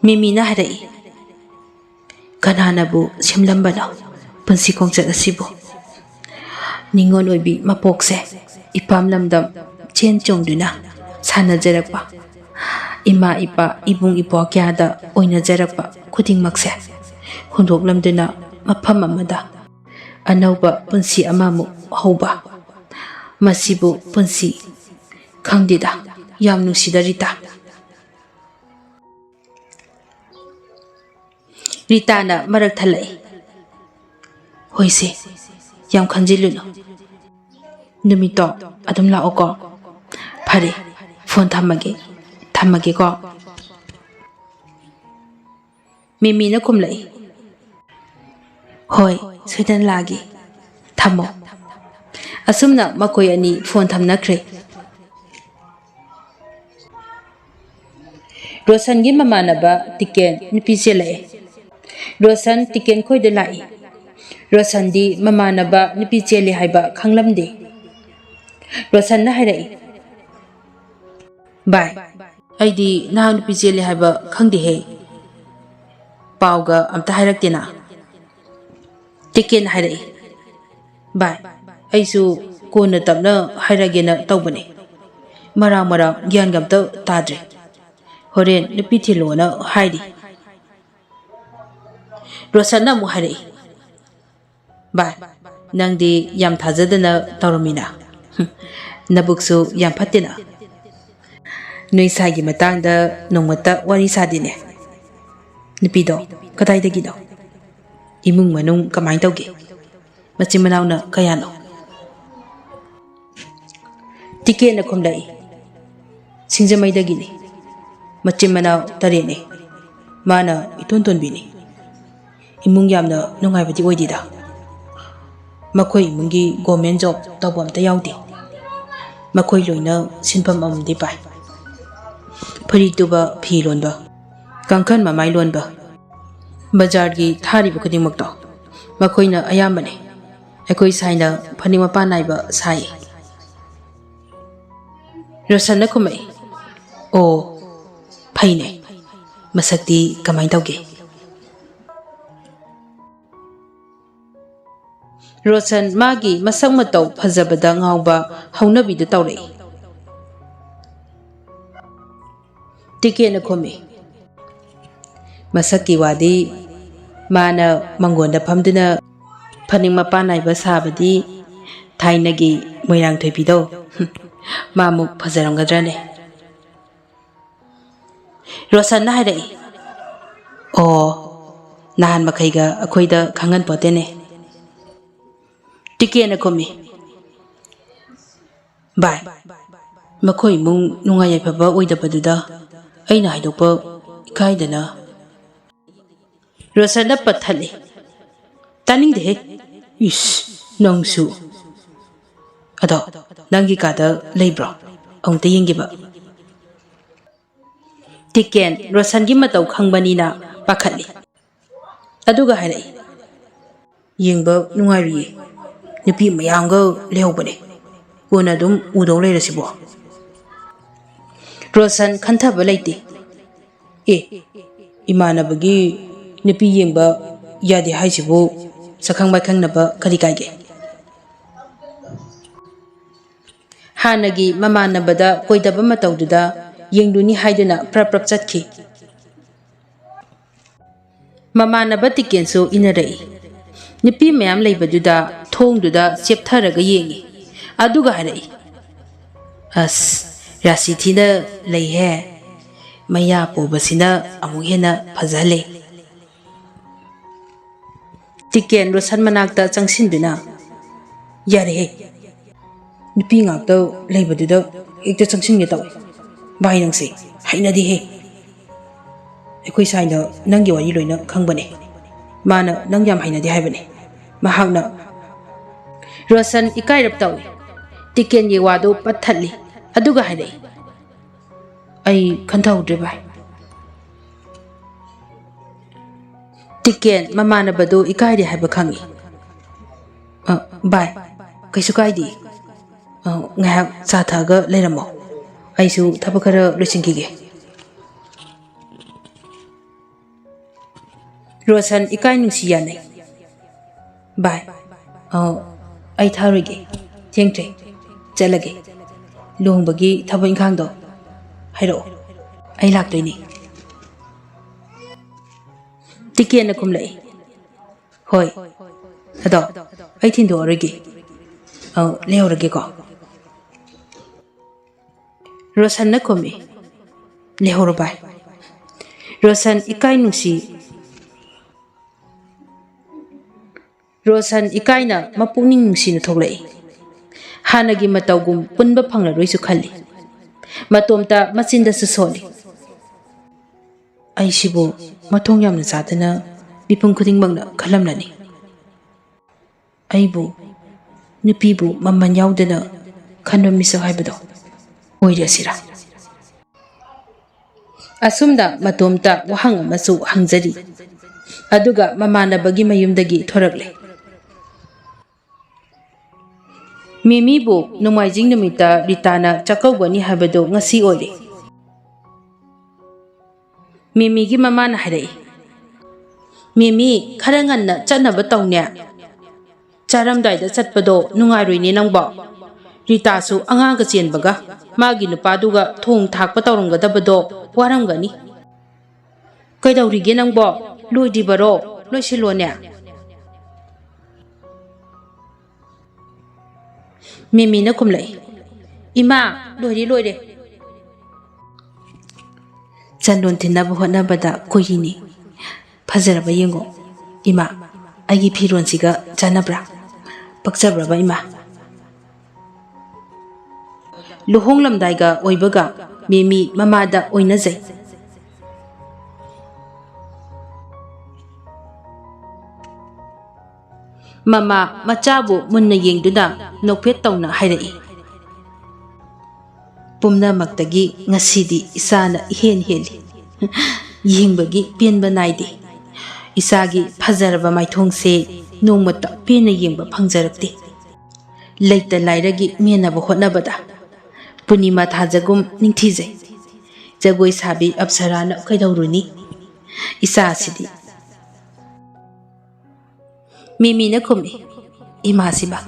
ꯃꯤꯃꯤꯅ ꯍꯥꯏꯔꯛꯏ, "ꯀꯅꯥꯅꯕꯨ ꯁꯦꯝꯂꯝꯕꯅꯣ ꯄꯨꯟꯁꯤ ꯈꯣꯡꯆꯠ ꯑꯁꯤꯕꯨ? ꯅꯤꯉꯣꯜ ꯑꯣꯏꯕꯤ ꯃꯄꯣꯛꯁꯦ ꯏꯄꯥꯝ ꯂꯝꯗꯝ ꯆꯦꯟ ꯆꯣꯡꯗꯨꯅ ꯁꯥꯟꯅꯖꯔꯛꯄ, ꯏꯃꯥ ꯏꯄꯥ ꯏꯕꯨꯡ ꯏꯄ꯭ꯋꯥ ꯀꯌꯥꯗ ꯑꯣꯏꯅꯖꯔꯛꯄ ꯈꯨꯗꯤꯡꯃꯛꯁꯦ ꯍꯨꯟꯗꯣꯛꯂꯝꯗꯨꯅ ꯃꯐꯝ ꯑꯃꯗ ꯑꯅꯧꯕ ꯄꯨꯟꯁꯤ ꯑꯃꯃꯨꯛ ꯍꯧꯕ, ꯃꯁꯤꯕꯨ ꯄꯨꯟꯁꯤ ꯈꯪꯗꯦꯗ, ꯌꯥꯝ ꯅꯨꯡꯁꯤꯗ ꯔꯤꯇꯥ꯫" ꯔꯤꯇꯥꯅ ꯃꯔꯛ ꯊꯜꯂꯛꯏ, "ꯍꯣꯏꯁꯦ, ꯌꯥꯝ ꯈꯟꯖꯤꯜꯂꯨꯅꯨ꯫ ꯅꯨꯃꯤꯠꯇꯣ ꯑꯗꯨꯝ ꯂꯥꯛꯑꯣꯀꯣ꯫ ꯐꯔꯦ, ꯐꯣꯟ ꯊꯝꯃꯒꯦ, ꯊꯝꯃꯒꯦꯀꯣ꯫" ꯃꯤꯃꯤꯅ ꯈꯨꯝꯂꯛꯏ, "ꯍꯣꯏ, ꯁꯣꯏꯗꯅ ꯂꯥꯛꯑꯒꯦ꯫ ꯊꯝꯃꯣ꯫" ꯑꯁꯨꯝꯅ ꯃꯈꯣꯏ ꯑꯅꯤ ꯐꯣꯟ ꯊꯝꯅꯈ꯭ꯔꯦ꯫ ꯔꯣꯁꯟꯒꯤ ꯃꯃꯥꯟꯅꯕ ꯇꯤꯀꯦꯟ ꯅꯨꯄꯤ ꯆꯦꯜꯂꯛꯑꯦ꯫ ꯔꯣꯁꯟ ꯇꯤꯀꯦꯟ ꯈꯣꯏꯗ ꯂꯥꯛꯏ꯫ ꯔꯣꯁꯟꯗꯤ ꯃꯃꯥꯟꯅꯕ ꯅꯨꯄꯤ ꯆꯦꯜꯂꯤ ꯍꯥꯏꯕ ꯈꯪꯂꯝꯗꯦ꯫ ꯔꯣꯁꯟꯅ ꯍꯥꯏꯔꯛꯏ, "ꯚꯥꯏ, ꯑꯩꯗꯤ ꯅꯍꯥꯛ ꯅꯨꯄꯤ ꯆꯦꯜꯂꯤ ꯍꯥꯏꯕ ꯈꯪꯗꯦꯍꯦ꯫ ꯄꯥꯎꯒ ꯑꯝꯇ ꯍꯥꯏꯔꯛꯇꯦꯅ꯫" ꯇꯤꯀꯦꯟ ꯍꯥꯏꯔꯛꯏ, "ꯚꯥꯏ, ꯑꯩꯁꯨ ꯀꯣꯟꯅ ꯇꯞꯅ ꯍꯥꯏꯔꯒꯦꯅ ꯇꯧꯕꯅꯦ꯫ ꯃꯔꯥꯡ ꯃꯔꯥꯡ ꯒ꯭ꯌꯥꯟꯒ ꯑꯝꯇ ꯇꯥꯗ꯭ꯔꯦ꯫ ꯍꯣꯔꯦꯟ ꯅꯨꯄꯤ ꯊꯤꯜꯂꯣꯅ ꯍꯥꯏꯔꯤ꯫" ꯔꯣꯁꯟꯅ ꯑꯃꯨꯛ ꯍꯥꯏꯔꯛꯏ, "ꯚꯥꯏ, ꯅꯪꯗꯤ ꯌꯥꯝ ꯊꯥꯖꯗꯅ ꯇꯧꯔꯝꯃꯤꯅ꯫ ꯍꯨꯝ, ꯅꯕꯨꯛꯁꯨ ꯌꯥꯝ ꯐꯠꯇꯦꯅ꯫ ꯅꯣꯏ ꯁꯥꯏꯒꯤ ꯃꯇꯥꯡꯗ ꯅꯣꯡꯃꯇ ꯋꯥꯔꯤ ꯁꯥꯗꯦꯅꯦ꯫ ꯅꯨꯄꯤꯗꯣ ꯀꯗꯥꯏꯗꯒꯤꯅꯣ? ꯏꯃꯨꯡ ꯃꯅꯨꯡ ꯀꯃꯥꯏꯅ ꯇꯧꯒꯦ? ꯃꯆꯤꯟ ꯃꯅꯥꯎꯅ ꯀꯌꯥꯅꯣ?" ꯇꯤꯀꯦꯟꯅ ꯈꯨꯝꯂꯛꯏ, "ꯁꯤꯡꯖꯃꯩꯗꯒꯤꯅꯤ꯫ ꯃꯆꯤꯟ ꯃꯅꯥꯎ ꯇꯔꯦꯠꯅꯤ꯫ ꯃꯥꯅ ꯏꯇꯣꯟ ꯇꯣꯟꯕꯤꯅꯤ꯫ ꯏꯃꯨꯡ ꯌꯥꯝꯅ ꯅꯨꯡꯉꯥꯏꯕꯗꯤ ꯑꯣꯏꯗꯦꯗ꯫ ꯃꯈꯣꯏ ꯏꯃꯨꯡꯒꯤ ꯒꯣꯔꯃꯦꯟ ꯖꯣꯕ ꯇꯧꯕ ꯑꯝꯇ ꯌꯥꯎꯗꯦ꯫ ꯃꯈꯣꯏ ꯂꯣꯏꯅ ꯁꯤꯟꯐꯝ ꯑꯃꯗꯤ ꯄꯥꯏ꯫ ꯐꯨꯔꯤꯠ ꯇꯨꯕ, ꯐꯤ ꯂꯣꯟꯕ, ꯀꯥꯡꯈꯟ ꯃꯃꯥꯏ ꯂꯣꯟꯕ, ꯕꯖꯥꯔꯒꯤ ꯊꯥꯔꯤꯕ ꯈꯨꯗꯤꯡꯃꯛꯇꯣ ꯃꯈꯣꯏꯅ ꯑꯌꯥꯝꯕꯅꯤ꯫ ꯑꯩꯈꯣꯏ ꯁꯥꯏꯅ ꯐꯅꯦꯛ ꯃꯄꯥꯟ ꯅꯥꯏꯕ ꯁꯥꯏ꯫" ꯔꯣꯁꯟꯅ ꯈꯨꯝꯃꯛꯏ, "ꯑꯣ, ꯐꯩꯅꯦ꯫ ꯃꯁꯛꯇꯤ ꯀꯃꯥꯏꯅ ꯇꯧꯒꯦ?" ꯔꯣꯁꯟ ꯃꯥꯒꯤ ꯃꯁꯛ ꯃꯇꯧ ꯐꯖꯕꯗ ꯉꯥꯎꯕ ꯍꯧꯅꯕꯤꯗꯨ ꯇꯧꯔꯛꯏ꯫ ꯇꯤꯀꯦꯟꯅ ꯈꯨꯝꯃꯤ, "ꯃꯁꯛꯀꯤ ꯋꯥꯗꯤ ꯃꯥꯅ ꯃꯪꯒꯣꯟꯗ ꯐꯝꯗꯨꯅ ꯐꯅꯦꯛ ꯃꯄꯥꯟ ꯅꯥꯏꯕ ꯁꯥꯕꯗꯤ ꯊꯥꯏꯅꯒꯤ ꯃꯣꯏꯔꯥꯡꯊꯣꯏꯕꯤꯗꯣ, ꯃꯥꯃꯨꯛ ꯐꯖꯔꯝꯒꯗ꯭ꯔꯅꯦ?" ꯔꯣꯁꯟꯅ ꯍꯥꯏꯔꯛꯏ, "ꯑꯣ, ꯅꯍꯥꯟ ꯃꯈꯩꯒ ꯑꯩꯈꯣꯏꯗ ꯈꯪꯍꯟꯄꯣꯠꯇꯦꯅꯦ꯫" ꯇꯤꯀꯦꯟꯅ ꯈꯨꯝꯃꯤ, "ꯚꯥꯏ, ꯃꯈꯣꯏ ꯏꯃꯨꯡ ꯅꯨꯡꯉꯥꯏ ꯌꯥꯏꯐꯕ ꯑꯣꯏꯗꯕꯗꯨꯗ ꯑꯩꯅ ꯍꯥꯏꯗꯣꯛꯄ ꯏꯀꯥꯏꯗꯅ꯫" ꯔꯣꯁꯟꯅ ꯄꯠꯊꯠꯂꯤ, "ꯇꯥꯅꯤꯡꯗꯦꯍꯦ꯫ ꯏꯁ, ꯅꯪꯁꯨ꯫ ꯑꯗꯣ, ꯅꯪꯒꯤ ꯀꯥꯗ ꯂꯩꯕ꯭ꯔꯣ? ꯑꯃꯨꯛꯇ ꯌꯦꯡꯒꯦꯕ꯫" ꯇꯤꯀꯦꯟ ꯔꯣꯁꯟꯒꯤ ꯃꯇꯧ ꯈꯪꯕꯅꯤꯅ ꯄꯥꯈꯠꯂꯤ꯫ ꯑꯗꯨꯒ ꯍꯥꯏꯔꯛꯏ, "ꯌꯦꯡꯕ ꯅꯨꯡꯉꯥꯏꯔꯤꯌꯦ, ꯅꯨꯄꯤ ꯃꯌꯥꯝꯒ ꯂꯩꯍꯧꯕꯅꯦ, ꯀꯣꯟꯅ ꯑꯗꯨꯝ ꯎꯗꯧ ꯂꯩꯔꯁꯤꯕꯣ?" ꯔꯣꯁꯟ ꯈꯟꯊꯕ ꯂꯩꯇꯦ꯫ "ꯑꯦ, ꯏꯃꯥꯟꯅꯕꯒꯤ ꯅꯨꯄꯤ ꯌꯦꯡꯕ ꯌꯥꯗꯦ ꯍꯥꯏꯁꯤꯕꯨ ꯁꯛꯈꯪ ꯃꯥꯏꯈꯪꯅꯕ ꯀꯔꯤ ꯀꯥꯏꯒꯦ?" ꯍꯥꯟꯅꯒꯤ ꯃꯃꯥꯟꯅꯕꯗ ꯀꯣꯏꯗꯕ ꯃꯇꯧꯗꯨꯗ ꯌꯦꯡꯂꯨꯅꯤ ꯍꯥꯏꯗꯨꯅ ꯄ꯭ꯔꯞ ꯄ꯭ꯔꯞ ꯆꯠꯈꯤ꯫ ꯃꯃꯥꯟꯅꯕ ꯇꯤꯀꯦꯟꯁꯨ ꯏꯟꯅꯔꯛꯏ꯫ ꯅꯨꯄꯤ ꯃꯌꯥꯝ ꯂꯩꯕꯗꯨꯗ ꯊꯣꯡꯗꯨꯗ ꯆꯦꯞꯊꯔꯒ ꯌꯦꯡꯉꯤ꯫ ꯑꯗꯨꯒ ꯍꯥꯏꯔꯛꯏ, "ꯑꯁ, ꯔꯥꯁꯤ ꯊꯤꯅ ꯂꯩꯍꯦ꯫ ꯃꯌꯥ ꯄꯣꯕꯁꯤꯅ ꯑꯃꯨꯛ ꯍꯦꯟꯅ ꯐꯖꯍꯜꯂꯦ꯫" ꯇꯤꯀꯦꯟ ꯔꯣꯁꯟ ꯃꯅꯥꯛꯇ ꯆꯪꯁꯤꯟꯗꯨꯅ, "ꯌꯥꯔꯦꯍꯦ, ꯅꯨꯄꯤ ꯉꯥꯛꯇ ꯂꯩꯕꯗꯨꯗ ꯍꯦꯛꯇ ꯆꯪꯁꯤꯟꯒꯦ ꯇꯧꯋꯦ꯫ ꯚꯥꯏ, ꯅꯪꯁꯦ ꯍꯩꯅꯗꯦꯍꯦ꯫ ꯑꯩꯈꯣꯏ ꯁꯥꯏꯅ ꯅꯪꯒꯤ ꯋꯥꯔꯤ ꯂꯣꯏꯅ ꯈꯪꯕꯅꯦ꯫ ꯃꯥꯅ ꯅꯪ ꯌꯥꯝ ꯍꯩꯅꯗꯦ ꯍꯥꯏꯕꯅꯦ꯫ ꯃꯍꯥꯛꯅ꯫" ꯔꯣꯁꯟ ꯏꯀꯥꯏꯔꯞ ꯇꯧꯏ꯫ ꯇꯤꯀꯦꯟꯒꯤ ꯋꯥꯗꯨ ꯄꯠ ꯊꯠꯂꯤ꯫ ꯑꯗꯨꯒ ꯍꯥꯏꯔꯛꯏ, "ꯑꯩ ꯈꯟꯊꯍꯧꯗ꯭ꯔꯦ, ꯚꯥꯏ꯫" ꯇꯤꯀꯦꯟ ꯃꯃꯥꯟꯅꯕꯗꯨ ꯏꯀꯥꯏꯔꯦ ꯍꯥꯏꯕ ꯈꯪꯏ꯫ "ꯑ, ꯚꯥꯏ, ꯀꯩꯁꯨ ꯀꯥꯏꯗꯦ꯫ ꯑ, ꯉꯥꯏꯍꯥꯛ ꯆꯥ ꯊꯛꯑꯒ ꯂꯩꯔꯝꯃꯣ꯫ ꯑꯩꯁꯨ ꯊꯕꯛ ꯈꯔ ꯂꯣꯏꯁꯤꯟꯈꯤꯒꯦ꯫" ꯔꯣꯁꯟ ꯏꯀꯥꯏ ꯅꯨꯡꯁꯤ ꯌꯥꯅꯩ꯫ "ꯚꯥꯏ, ꯑ, ꯑꯩ ꯊꯥꯔꯣꯏꯒꯦ꯫ ꯊꯦꯡꯈ꯭ꯔꯦ꯫ ꯆꯠꯂꯒꯦ꯫ ꯂꯨꯍꯣꯡꯕꯒꯤ ꯊꯕꯛ ꯏꯪꯈꯥꯡꯗꯣ ꯍꯥꯏꯔꯛꯑꯣ꯫ ꯑꯩ ꯂꯥꯛꯇꯣꯏꯅꯦ꯫" ꯇꯤꯀꯦꯟꯅ ꯈꯨꯝꯂꯛꯏ, "ꯍꯣꯏ꯫ ꯑꯗꯣ ꯑꯩ ꯊꯤꯟꯗꯣꯛꯑꯔꯣꯏꯒꯦ꯫ ꯑꯧ, ꯂꯩꯍꯧꯔꯒꯦꯀꯣ꯫" ꯔꯣꯁꯟꯅ ꯈꯨꯝꯃꯤ, "ꯂꯩꯍꯧꯔꯣ ꯚꯥꯏ꯫" ꯔꯣꯁꯟ ꯏꯀꯥꯏ ꯅꯨꯡꯁꯤ꯫ ꯔꯣꯁꯟ ꯏꯀꯥꯏꯅ ꯃꯄꯨꯛꯅꯤꯡ ꯅꯨꯡꯁꯤꯅ ꯊꯣꯛꯂꯛꯏ꯫ ꯍꯥꯟꯅꯒꯤ ꯃꯇꯧꯒꯨꯝ ꯄꯨꯟꯕ ꯐꯪꯂꯔꯣꯏꯁꯨ ꯈꯜꯂꯤ꯫ ꯃꯇꯣꯝꯇ ꯃꯆꯤꯟꯗꯁꯨ ꯁꯣꯜꯂꯤ꯫ "ꯑꯩꯁꯤꯕꯨ ꯃꯊꯣꯡ ꯌꯥꯝꯅ ꯆꯥꯗꯅ ꯃꯤꯄꯨꯝ ꯈꯨꯗꯤꯡꯃꯛꯅ ꯈꯜꯂꯝꯂꯅꯤ꯫ ꯑꯩꯕꯨ, ꯅꯨꯄꯤꯕꯨ ꯃꯃꯜ ꯌꯥꯎꯗꯅ ꯈꯟꯕ ꯃꯤꯁꯛ ꯍꯥꯏꯕꯗꯣ ꯑꯣꯏꯔꯁꯤꯔꯥ?" ꯑꯁꯨꯝꯅ ꯃꯇꯣꯝꯇ ꯋꯥꯍꯪ ꯑꯃꯁꯨ ꯍꯪꯖꯔꯤ꯫ ꯑꯗꯨꯒ ꯃꯃꯥꯟꯅꯕꯒꯤ ꯃꯌꯨꯝꯗꯒꯤ ꯊꯣꯔꯛꯂꯦ꯫ ꯃꯤꯃꯤꯕꯨ ꯅꯣꯡꯃꯥꯏꯖꯤꯡ ꯅꯨꯃꯤꯠꯇ ꯔꯤꯇꯥꯅ ꯆꯥꯛꯀꯧꯒꯅꯤ ꯍꯥꯏꯕꯗꯨ ꯉꯁꯤ ꯑꯣꯏꯔꯦ꯫ ꯃꯤꯃꯤꯒꯤ ꯃꯃꯥꯅ ꯍꯥꯏꯔꯛꯏ, "ꯃꯤꯃꯤ, ꯈꯔ ꯉꯟꯅ ꯆꯠꯅꯕ ꯇꯧꯅꯦ꯫ ꯆꯥꯔꯝꯗꯥꯏꯗ ꯆꯠꯄꯗꯣ ꯅꯨꯡꯉꯥꯏꯔꯣꯏꯅꯦ ꯅꯪꯕꯣ꯫ ꯔꯤꯇꯥꯁꯨ ꯑꯉꯥꯡꯒ ꯆꯦꯟꯕꯒ ꯃꯥꯒꯤ ꯅꯨꯄꯥꯗꯨꯒ ꯊꯣꯡ ꯊꯥꯛꯄ ꯇꯧꯔꯝꯒꯗꯕꯗꯣ ꯋꯥꯔꯝꯒꯅꯤ꯫" "ꯀꯩꯗꯧꯔꯤꯒꯦ ꯅꯪꯕꯣ? ꯂꯣꯏꯗ꯭ꯔꯤꯕꯔꯣ? ꯂꯣꯏꯁꯤꯜꯂꯣꯅꯦ꯫" ꯃꯤꯃꯤꯅ ꯈꯨꯝꯂꯛꯏ, "ꯏꯃꯥ, ꯂꯣꯏꯔꯦ, ꯂꯣꯏꯔꯦ꯫ ꯆꯟꯗꯣꯟ ꯊꯤꯟꯅꯕ ꯍꯣꯠꯅꯕꯗ ꯀꯨꯏꯔꯤꯅꯤ꯫ ꯐꯖꯔꯕ ꯌꯦꯡꯉꯣ꯫ ꯏꯃꯥ, ꯑꯩꯒꯤ ꯐꯤꯔꯣꯟꯁꯤꯒ ꯆꯥꯟꯅꯕ꯭ꯔꯥ? ꯄꯛꯆꯕ꯭ꯔꯕ ꯏꯃꯥ?" ꯂꯨꯍꯣꯡꯂꯝꯗꯥꯏꯒ ꯑꯣꯏꯕꯒ ꯃꯤꯃꯤ ꯃꯃꯥꯗ ꯑꯣꯏꯅꯖꯩ꯫ ꯃꯃꯥ ꯃꯆꯥꯕꯨ ꯃꯨꯟꯅ ꯌꯦꯡꯗꯨꯅ ꯅꯣꯛꯐꯦꯠ ꯇꯧꯅ ꯍꯥꯏꯔꯛꯏ, "ꯄꯨꯝꯅꯃꯛꯇꯒꯤ ꯉꯁꯤꯗꯤ ꯏꯆꯥꯅ ꯏꯍꯦꯟ ꯍꯦꯜꯂꯤ꯫ ꯌꯦꯡꯕꯒꯤ ꯄꯦꯟꯕ ꯅꯥꯏꯗꯦ꯫ ꯏꯆꯥꯒꯤ ꯐꯖꯔꯕ ꯃꯥꯏꯊꯣꯡꯁꯦ ꯅꯣꯡꯃꯇ ꯄꯦꯟꯅ ꯌꯦꯡꯕ ꯐꯪꯖꯔꯛꯇꯦ꯫ ꯂꯩꯇ ꯂꯥꯏꯔꯒꯤ ꯃꯦꯟꯅꯕ ꯍꯣꯠꯅꯕꯗ ꯄꯨꯔꯅꯤꯃꯥ ꯊꯥꯖꯒꯨꯝ ꯅꯤꯡꯊꯤꯖꯩ꯫ ꯖꯒꯣꯏ ꯁꯥꯕꯤ ꯑꯞꯁꯔꯥꯅ ꯀꯩꯗꯧꯔꯨꯅꯤ? ꯏꯆꯥꯁꯤꯗꯤ꯫" ꯃꯤꯃꯤꯅ ꯈꯨꯝꯃꯤ, "ꯏꯃꯥꯁꯤꯕ,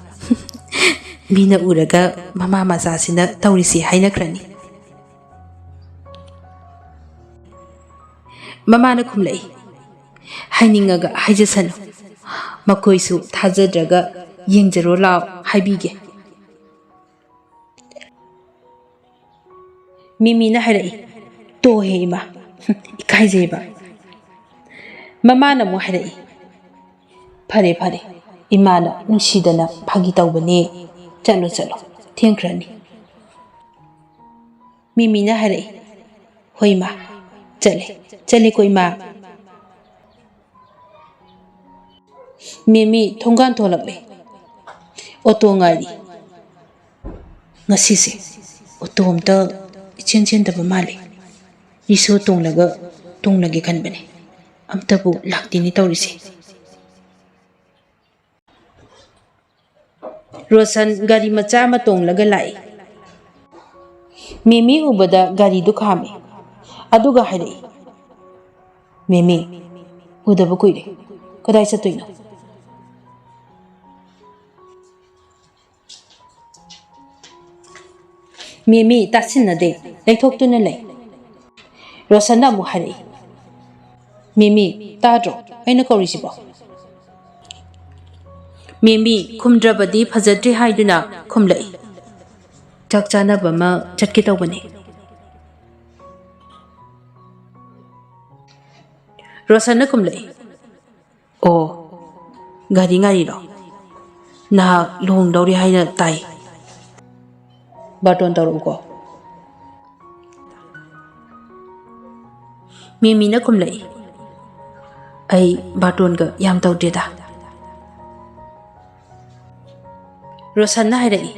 ꯃꯤꯅ ꯎꯔꯒ ꯃꯃꯥ ꯃꯆꯥꯁꯤꯅ ꯇꯧꯔꯤꯁꯤ ꯍꯥꯏꯅꯈ꯭ꯔꯅꯤ꯫" ꯃꯃꯥꯅ ꯈꯨꯝꯂꯛꯏ, "ꯍꯥꯏꯅꯤꯡꯉꯒ ꯍꯥꯏꯖꯁꯅꯨ꯫ ꯃꯈꯣꯏꯁꯨ ꯊꯥꯖꯗ꯭ꯔꯒ ꯌꯦꯡꯖꯔꯣ ꯂꯥꯎ ꯍꯥꯏꯕꯤꯒꯦ꯫" ꯃꯤꯃꯤꯅ ꯍꯥꯏꯔꯛꯏ, "ꯇꯣꯛꯑꯣꯍꯦ ꯏꯃꯥ, ꯏꯀꯥꯏꯖꯩꯕ꯫" ꯃꯃꯥꯅ ꯑꯃꯨꯛ ꯍꯥꯏꯔꯛꯏ, "ꯐꯔꯦ, ꯐꯔꯦ, ꯏꯃꯥꯅ ꯅꯨꯡꯁꯤꯗꯅ ꯐꯥꯒꯤ ꯇꯧꯕꯅꯦ꯫ ꯆꯠꯂꯣ, ꯆꯠꯂꯣ, ꯊꯦꯡꯈ꯭ꯔꯅꯤ꯫" ꯃꯤꯃꯤꯅ ꯍꯥꯏꯔꯛꯏ, "ꯍꯣꯏ ꯏꯃꯥ, ꯆꯠꯂꯦ, ꯆꯠꯂꯦꯀꯣ ꯏꯃꯥ꯫" ꯃꯤꯃꯤ ꯊꯣꯡꯒꯥꯟ ꯊꯣꯛꯂꯛꯂꯦ꯫ ꯑꯣꯇꯣ ꯉꯥꯏꯔꯤ꯫ ꯉꯁꯤꯁꯦ ꯑꯣꯇꯣ ꯑꯝꯇ ꯏꯆꯦꯟ ꯆꯦꯟꯗꯕ ꯃꯥꯜꯂꯦ꯫ ꯔꯤꯛꯁꯣ ꯇꯣꯡꯂꯒ ꯇꯣꯡꯂꯒꯦ ꯈꯟꯕꯅꯦ, ꯑꯝꯇꯕꯨ ꯂꯥꯛꯇꯦꯅꯦ ꯇꯧꯔꯤꯁꯦ꯫ ꯔꯣꯁꯟ ꯒꯥꯔꯤ ꯃꯆꯥ ꯑꯃ ꯇꯣꯡꯂꯒ ꯂꯥꯛꯏ꯫ ꯃꯤꯃꯤ ꯎꯕꯗ ꯒꯥꯔꯤꯗꯨ ꯈꯥꯝꯃꯤ, ꯑꯗꯨꯒ ꯍꯥꯏꯔꯛꯏ, "ꯃꯤꯃꯤ, ꯎꯗꯕ ꯀꯨꯏꯔꯦ, ꯀꯗꯥꯏ ꯆꯠꯇꯣꯏꯅꯣ?" ꯃꯤꯃꯤ ꯇꯥꯁꯤꯟꯅꯗꯦ, ꯂꯩꯊꯣꯛꯇꯨꯅ ꯂꯩ꯫ ꯔꯣꯁꯟꯅ ꯑꯃꯨꯛ ꯍꯥꯏꯔꯛꯏ, "ꯃꯤꯃꯤ, ꯇꯥꯗ꯭ꯔꯣ ꯑꯩꯅ ꯀꯧꯔꯤꯁꯤꯕꯣ?" ꯃꯤꯃꯤ ꯈꯨꯝꯗ꯭ꯔꯕꯗꯤ ꯐꯖꯗ꯭ꯔꯦ ꯍꯥꯏꯗꯨꯅ ꯈꯨꯝꯂꯛꯏ, "ꯆꯥꯛ ꯆꯥꯅꯕ ꯑꯃ ꯆꯠꯀꯦ ꯇꯧꯕꯅꯤ꯫" ꯔꯣꯁꯟꯅ ꯈꯨꯝꯂꯛꯏ, "ꯑꯣ, ꯒꯥꯔꯤ ꯉꯥꯏꯔꯤꯔꯣ? ꯅꯍꯥꯛ ꯂꯨꯍꯣꯡꯗꯧꯔꯤ ꯍꯥꯏꯅ ꯇꯥꯏ꯫ ꯕꯥꯔꯇꯣꯟ ꯇꯧꯔꯛꯎꯀꯣ꯫" ꯃꯤꯃꯤꯅ ꯈꯨꯝꯂꯛꯏ, "ꯑꯩ ꯕꯥꯔꯇꯣꯟꯒ ꯌꯥꯝ ꯇꯧꯗꯦꯗ꯫" ꯔꯣꯁꯟꯅ ꯍꯥꯏꯔꯛꯏ,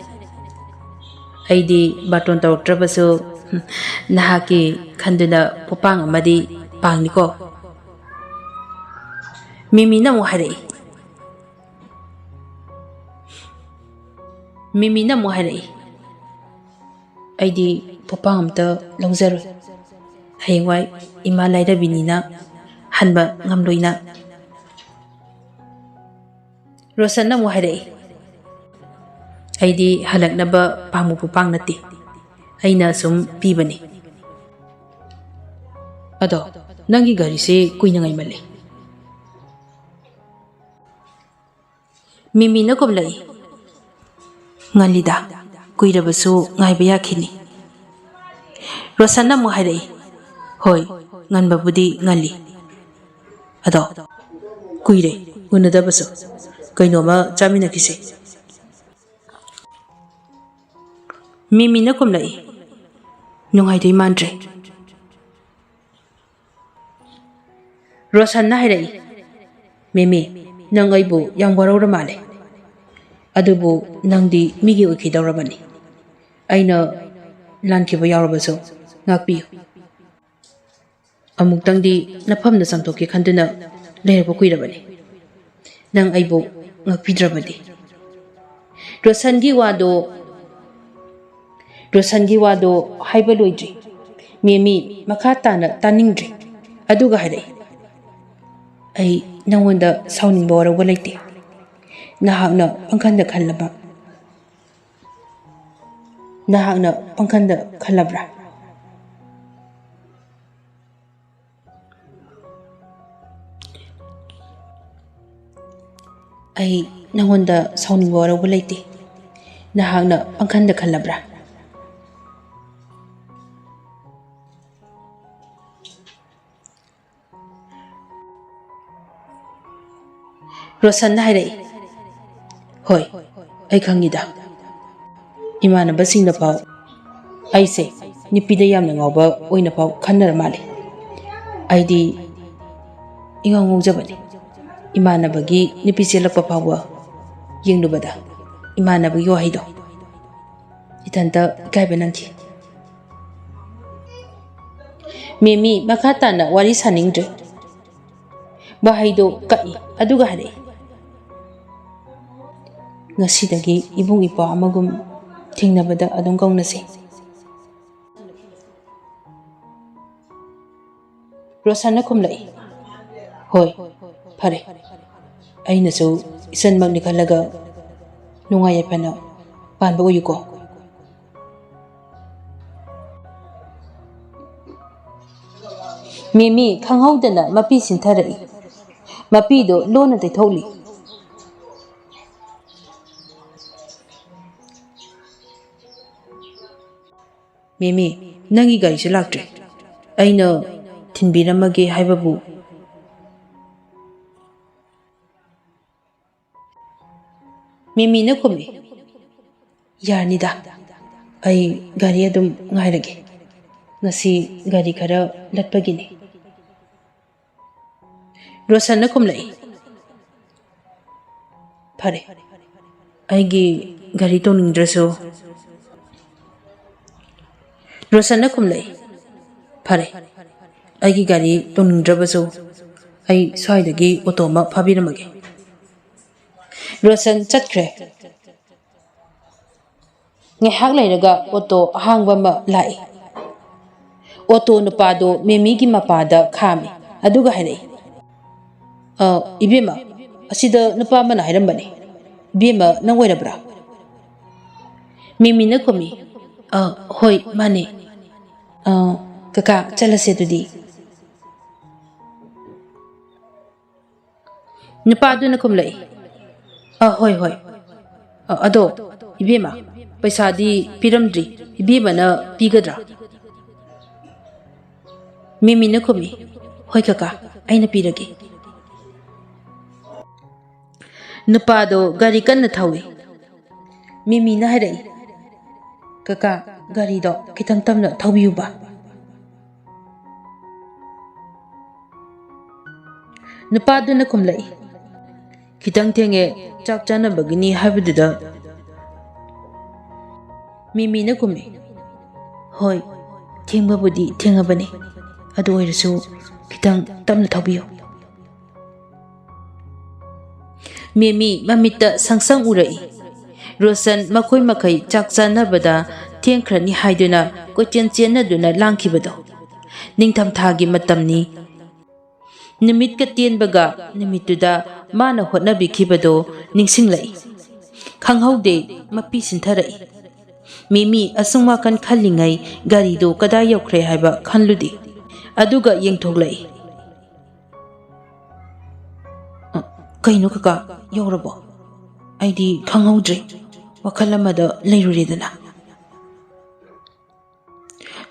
"ꯑꯩꯗꯤ ꯕꯥꯔꯇꯣꯟ ꯇꯧꯔꯛꯇ꯭ꯔꯕꯁꯨ ꯅꯍꯥꯛꯀꯤ ꯈꯟꯗꯨꯅ ꯄꯣꯄꯥꯡ ꯑꯃꯗꯤ ꯄꯥꯡꯅꯤꯀꯣ꯫" ꯃꯤꯃꯤꯅ ꯑꯃꯨꯛ ꯍꯥꯏꯔꯛꯏ, ꯃꯤꯃꯤꯅ ꯑꯃꯨꯛ ꯍꯥꯏꯔꯛꯏ, "ꯑꯩꯗꯤ ꯄꯣꯄꯥꯡ ꯑꯝꯇ ꯂꯧꯖꯔꯣꯏ꯫ ꯍꯌꯦꯡꯋꯥꯏ ꯏꯃꯥ ꯂꯥꯏꯔꯕꯤꯅꯤꯅ ꯍꯟꯕ ꯉꯝꯂꯣꯏꯅ꯫" ꯔꯣꯁꯟꯅ ꯑꯃꯨꯛ ꯍꯥꯏꯔꯛꯏ, "ꯑꯩꯗꯤ ꯍꯜꯂꯛꯅꯕ ꯄꯥꯝꯕ ꯄꯣꯄꯥꯡ ꯅꯠꯇꯦ, ꯑꯩꯅ ꯁꯨꯝ ꯄꯤꯕꯅꯤ꯫ ꯑꯗꯣ ꯅꯪꯒꯤ ꯒꯥꯔꯤꯁꯦ ꯀꯨꯏꯅ ꯉꯥꯏꯃꯜꯂꯦ꯫" ꯃꯤꯃꯤꯅ ꯈꯨꯝꯂꯛꯏ, "ꯉꯜꯂꯤꯗ, ꯀꯨꯏꯔꯕꯁꯨ ꯉꯥꯏꯕ ꯌꯥꯈꯤꯅꯤ꯫" ꯔꯣꯁꯟꯅ ꯑꯃꯨꯛ ꯍꯥꯏꯔꯛꯏ, "ꯍꯣꯏ, ꯉꯟꯕꯕꯨꯗꯤ ꯉꯜꯂꯤ꯫ ꯑꯗꯣ ꯀꯨꯏꯔꯦ ꯎꯅꯗꯕꯁꯨ, ꯀꯩꯅꯣꯝꯃ ꯆꯥꯃꯤꯟꯅꯈꯤꯁꯦ꯫" ꯃꯤꯃꯤꯅ ꯈꯨꯝꯂꯛꯏ, "ꯅꯨꯡꯉꯥꯏꯗꯣꯏ ꯃꯥꯟꯗ꯭ꯔꯦ꯫" ꯔꯣꯁꯟꯅ ꯍꯥꯏꯔꯛꯏ, "ꯃꯤꯃꯤ, ꯅꯪ ꯑꯩꯕꯨ ꯌꯥꯝ ꯋꯥꯔꯧꯔ ꯃꯥꯜꯂꯦ꯫ ꯑꯗꯨꯕꯨ ꯅꯪꯗꯤ ꯃꯤꯒꯤ ꯑꯣꯏꯈꯤꯗꯧꯔꯕꯅꯤ꯫ ꯑꯩꯅ ꯂꯥꯟꯈꯤꯕ ꯌꯥꯎꯔꯕꯁꯨ ꯉꯥꯛꯄꯤꯌꯨ꯫" ꯑꯃꯨꯛꯇꯪꯗꯤ ꯅꯐꯝꯗ ꯆꯪꯊꯣꯛꯀꯦ ꯈꯟꯗꯨꯅ ꯂꯩꯔꯛꯄ ꯀꯨꯏꯔꯕꯅꯤ꯫ ꯅꯪ ꯑꯩꯕꯨ ꯉꯛꯄꯤꯗ꯭ꯔꯕꯗꯤ꯫ ꯔꯣꯁꯟꯒꯤ ꯋꯥꯗꯣ ꯔꯣꯁꯟꯒꯤ ꯋꯥꯗꯣ ꯍꯥꯏꯕ ꯂꯣꯏꯗ꯭ꯔꯤ꯫ ꯃꯦꯃꯤ ꯃꯈꯥ ꯇꯥꯅ ꯇꯥꯅꯤꯡꯗ꯭ꯔꯦ꯫ ꯑꯗꯨꯒ ꯍꯥꯏꯔꯛꯏ, "ꯑꯩ ꯅꯪꯉꯣꯟꯗ ꯁꯥꯎꯅꯤꯡꯕ ꯋꯥꯔꯧꯕ ꯂꯩꯇꯦ꯫ ꯅꯍꯥꯛꯅ ꯄꯪꯈꯟꯗ ꯈꯜꯂꯕ ꯅꯍꯥꯛꯅ ꯄꯪꯈꯟꯗ ꯈꯜꯂꯕ꯭ꯔꯥ?" "ꯑꯩ ꯅꯪꯉꯣꯟꯗ ꯁꯥꯎꯅꯤꯡꯕ ꯋꯥꯔꯧꯕ ꯂꯩꯇꯦ꯫ ꯅꯍꯥꯛꯅ ꯄꯪꯈꯟꯗ ꯈꯜꯂꯕ꯭ꯔꯥ?" ꯔꯣꯁꯟꯅ ꯍꯥꯏꯔꯛꯏ, "ꯍꯣꯏ, ꯑꯩ ꯈꯪꯉꯤꯗ꯫ ꯏꯃꯥꯟꯅꯕꯁꯤꯡꯅ ꯐꯥꯎ ꯑꯩꯁꯦ ꯅꯨꯄꯤꯗ ꯌꯥꯝꯅ ꯉꯥꯎꯕ ꯑꯣꯏꯅ ꯐꯥꯎ ꯈꯟꯅꯔ ꯃꯥꯜꯂꯦ꯫ ꯑꯩꯗꯤ ꯏꯉꯥꯎ ꯉꯥꯎꯖꯕꯅꯤ꯫ ꯏꯃꯥꯟꯅꯕꯒꯤ ꯅꯨꯄꯤ ꯆꯦꯜꯂꯛꯄ ꯐꯥꯎꯕ ꯌꯦꯡꯂꯨꯕꯗ ꯏꯃꯥꯟꯅꯕꯒꯤ ꯋꯥꯍꯩꯗꯣ ꯏꯊꯟꯇ ꯏꯀꯥꯏꯕ ꯅꯪꯈꯤ꯫" ꯃꯦꯃꯤ ꯃꯈꯥ ꯇꯥꯅ ꯋꯥꯔꯤ ꯁꯥꯅꯤꯡꯗ꯭ꯔꯦ꯫ ꯋꯥꯍꯩꯗꯣ ꯀꯛꯏ, ꯑꯗꯨꯒ ꯍꯥꯏꯔꯛꯏ, "ꯉꯁꯤꯗꯒꯤ ꯏꯕꯨꯡ ꯏꯄ꯭ꯋꯥ ꯑꯃꯒꯨꯝ ꯊꯦꯡꯅꯕꯗ ꯑꯗꯨꯝ ꯀꯧꯅꯁꯦ꯫" ꯔꯣꯁꯟꯅ ꯈꯨꯝꯂꯛꯏ, "ꯍꯣꯏ, ꯐꯔꯦ꯫ ꯑꯩꯅꯁꯨ ꯏꯆꯟꯃꯛꯅꯤ ꯈꯜꯂꯒ ꯅꯨꯡꯉꯥꯏ ꯌꯥꯏꯐꯅ ꯄꯥꯟꯕ ꯑꯣꯏꯌꯨꯀꯣ꯫" ꯃꯦꯃꯤ ꯈꯪꯍꯧꯗꯅ ꯃꯄꯤ ꯁꯤꯟꯊꯔꯛꯏ꯫ ꯃꯄꯤꯗꯣ ꯂꯣꯟꯅ ꯇꯩꯊꯣꯛꯂꯤ꯫ "ꯃꯦꯃꯤ, ꯅꯪꯒꯤ ꯒꯥꯔꯤꯁꯨ ꯂꯥꯛꯇ꯭ꯔꯦ꯫ ꯑꯩꯅ ꯊꯤꯟꯕꯤꯔꯝꯃꯒꯦ ꯍꯥꯏꯕꯕꯨ?" ꯃꯦꯃꯤꯅ ꯈꯨꯝꯃꯤ, "ꯌꯥꯔꯅꯤꯗ, ꯑꯩ ꯒꯥꯔꯤ ꯑꯗꯨꯝ ꯉꯥꯏꯔꯒꯦ꯫ ꯉꯁꯤ ꯒꯥꯔꯤ ꯈꯔ ꯂꯠꯄꯒꯤꯅꯤ꯫" ꯔꯣꯁꯟꯅ ꯈꯨꯝꯂꯛꯏ, "ꯐꯔꯦ, ꯑꯩꯒꯤ ꯒꯥꯔꯤ ꯇꯣꯡꯅꯤꯡꯗ꯭ꯔꯁꯨ꯫" ꯔꯣꯁꯟꯅ ꯈꯨꯝꯂꯛꯏ, "ꯐꯔꯦ, ꯑꯩꯒꯤ ꯒꯥꯔꯤ ꯇꯣꯡꯅꯤꯡꯗ꯭ꯔꯕꯁꯨ ꯑꯩ ꯁ꯭ꯋꯥꯏꯗꯒꯤ ꯑꯣꯇꯣ ꯑꯃ ꯐꯥꯕꯤꯔꯝꯃꯒꯦ꯫" ꯔꯣꯁꯟ ꯆꯠꯈ꯭ꯔꯦ꯫ ꯉꯥꯏꯍꯥꯛ ꯂꯩꯔꯒ ꯑꯣꯇꯣ ꯑꯍꯥꯡꯕ ꯑꯃ ꯂꯥꯛꯏ꯫ ꯑꯣꯇꯣ ꯅꯨꯄꯥꯗꯣ ꯃꯦꯃꯤꯒꯤ ꯃꯄꯥꯗ ꯈꯥꯝꯃꯤ, ꯑꯗꯨꯒ ꯍꯥꯏꯔꯛꯏ, "ꯑ, ꯏꯕꯦꯝꯃ, ꯑꯁꯤꯗ ꯅꯨꯄꯥ ꯑꯃꯅ ꯍꯥꯏꯔꯝꯕꯅꯤ꯫ ꯏꯕꯦꯝꯃ, ꯅꯪ ꯑꯣꯏꯔꯕ꯭ꯔꯥ?" ꯃꯦꯃꯤꯅ ꯈꯨꯝꯃꯤ, "ꯑ, ꯍꯣꯏ, ꯃꯥꯅꯦ꯫ ꯑ, ꯀꯀꯥ, ꯆꯠꯂꯁꯦ ꯑꯗꯨꯗꯤ꯫" ꯅꯨꯄꯥꯗꯨꯅ ꯈꯨꯝꯂꯛꯏ, "ꯑ, ꯍꯣꯏ, ꯍꯣꯏ꯫ ꯑ, ꯑꯗꯣ, ꯏꯕꯦꯝꯃ, ꯄꯩꯁꯥꯗꯤ ꯄꯤꯔꯝꯗ꯭ꯔꯤ, ꯏꯕꯦꯝꯃꯅ ꯄꯤꯒꯗ꯭ꯔꯥ?" ꯃꯤꯃꯤꯅ ꯈꯨꯝꯃꯤ, "ꯍꯣꯏ ꯀꯀꯥ, ꯑꯩꯅ ꯄꯤꯔꯒꯦ꯫" ꯅꯨꯄꯥꯗꯣ ꯒꯥꯔꯤ ꯀꯟꯅ ꯊꯧꯏ꯫ ꯃꯤꯃꯤꯅ ꯍꯥꯏꯔꯛꯏ, "ꯀꯀꯥ, ꯒꯥꯔꯤꯗꯣ ꯈꯤꯇꯪ ꯇꯞꯅ ꯊꯧꯕꯤꯌꯨꯕ꯫" ꯅꯨꯄꯥꯗꯨꯅ ꯈꯨꯝꯂꯛꯏ, "ꯈꯤꯇꯪ ꯊꯦꯡꯉꯦ, ꯆꯥꯛ ꯆꯥꯅꯕꯒꯤꯅꯤ ꯍꯥꯏꯕꯗꯨꯗ꯫" ꯃꯤꯃꯤꯅ ꯈꯨꯝꯃꯤ, "ꯍꯣꯏ, ꯊꯦꯡꯕꯕꯨꯗꯤ ꯊꯦꯡꯉꯕꯅꯤ, ꯑꯗꯨ ꯑꯣꯏꯔꯁꯨ ꯈꯤꯇꯪ ꯇꯞꯅ ꯊꯧꯕꯤꯌꯨ꯫" ꯃꯦꯃꯤ ꯃꯃꯤꯠꯇ ꯁꯪꯁꯪ ꯎꯔꯛꯏ꯫ ꯔꯣꯁꯟ ꯃꯈꯣꯏ ꯃꯈꯩ ꯆꯥꯛ ꯆꯥꯅꯕꯗ ꯊꯦꯡꯈ꯭ꯔꯅꯤ ꯍꯥꯏꯗꯨꯅ ꯀꯣꯏꯆꯦꯟ ꯆꯦꯟꯅꯗꯨꯅ ꯂꯥꯡꯈꯤꯕꯗꯣ꯫ ꯅꯤꯡꯊꯝꯊꯥꯒꯤ ꯃꯇꯝꯅꯤ꯫ ꯅꯨꯃꯤꯠꯀ ꯇꯦꯟꯕꯒ ꯅꯨꯃꯤꯠꯇꯨꯗ ꯃꯥꯅ ꯍꯣꯠꯅꯕꯤꯈꯤꯕꯗꯣ ꯅꯤꯡꯁꯤꯡꯂꯛꯏ꯫ ꯈꯪꯍꯧꯗꯦ, ꯃꯄꯤ ꯁꯤꯟꯊꯔꯛꯏ꯫ ꯃꯦꯃꯤ ꯑꯁꯨꯝ ꯋꯥꯈꯜ ꯈꯜꯂꯤꯉꯩ ꯒꯥꯔꯤꯗꯨ ꯀꯗꯥꯏ ꯌꯧꯈ꯭ꯔꯦ ꯍꯥꯏꯕ ꯈꯜꯂꯨꯗꯦ꯫ ꯑꯗꯨꯒ ꯌꯦꯡꯊꯣꯛꯂꯛꯏ꯫ "ꯑ, ꯀꯩꯅꯣ ꯀꯀꯥ, ꯌꯧꯔꯕꯣ? ꯑꯩꯗꯤ ꯈꯪꯍꯧꯗ꯭ꯔꯦ, ꯋꯥꯈꯜ ꯑꯃꯗ ꯂꯩꯔꯨꯔꯦꯗꯅ꯫"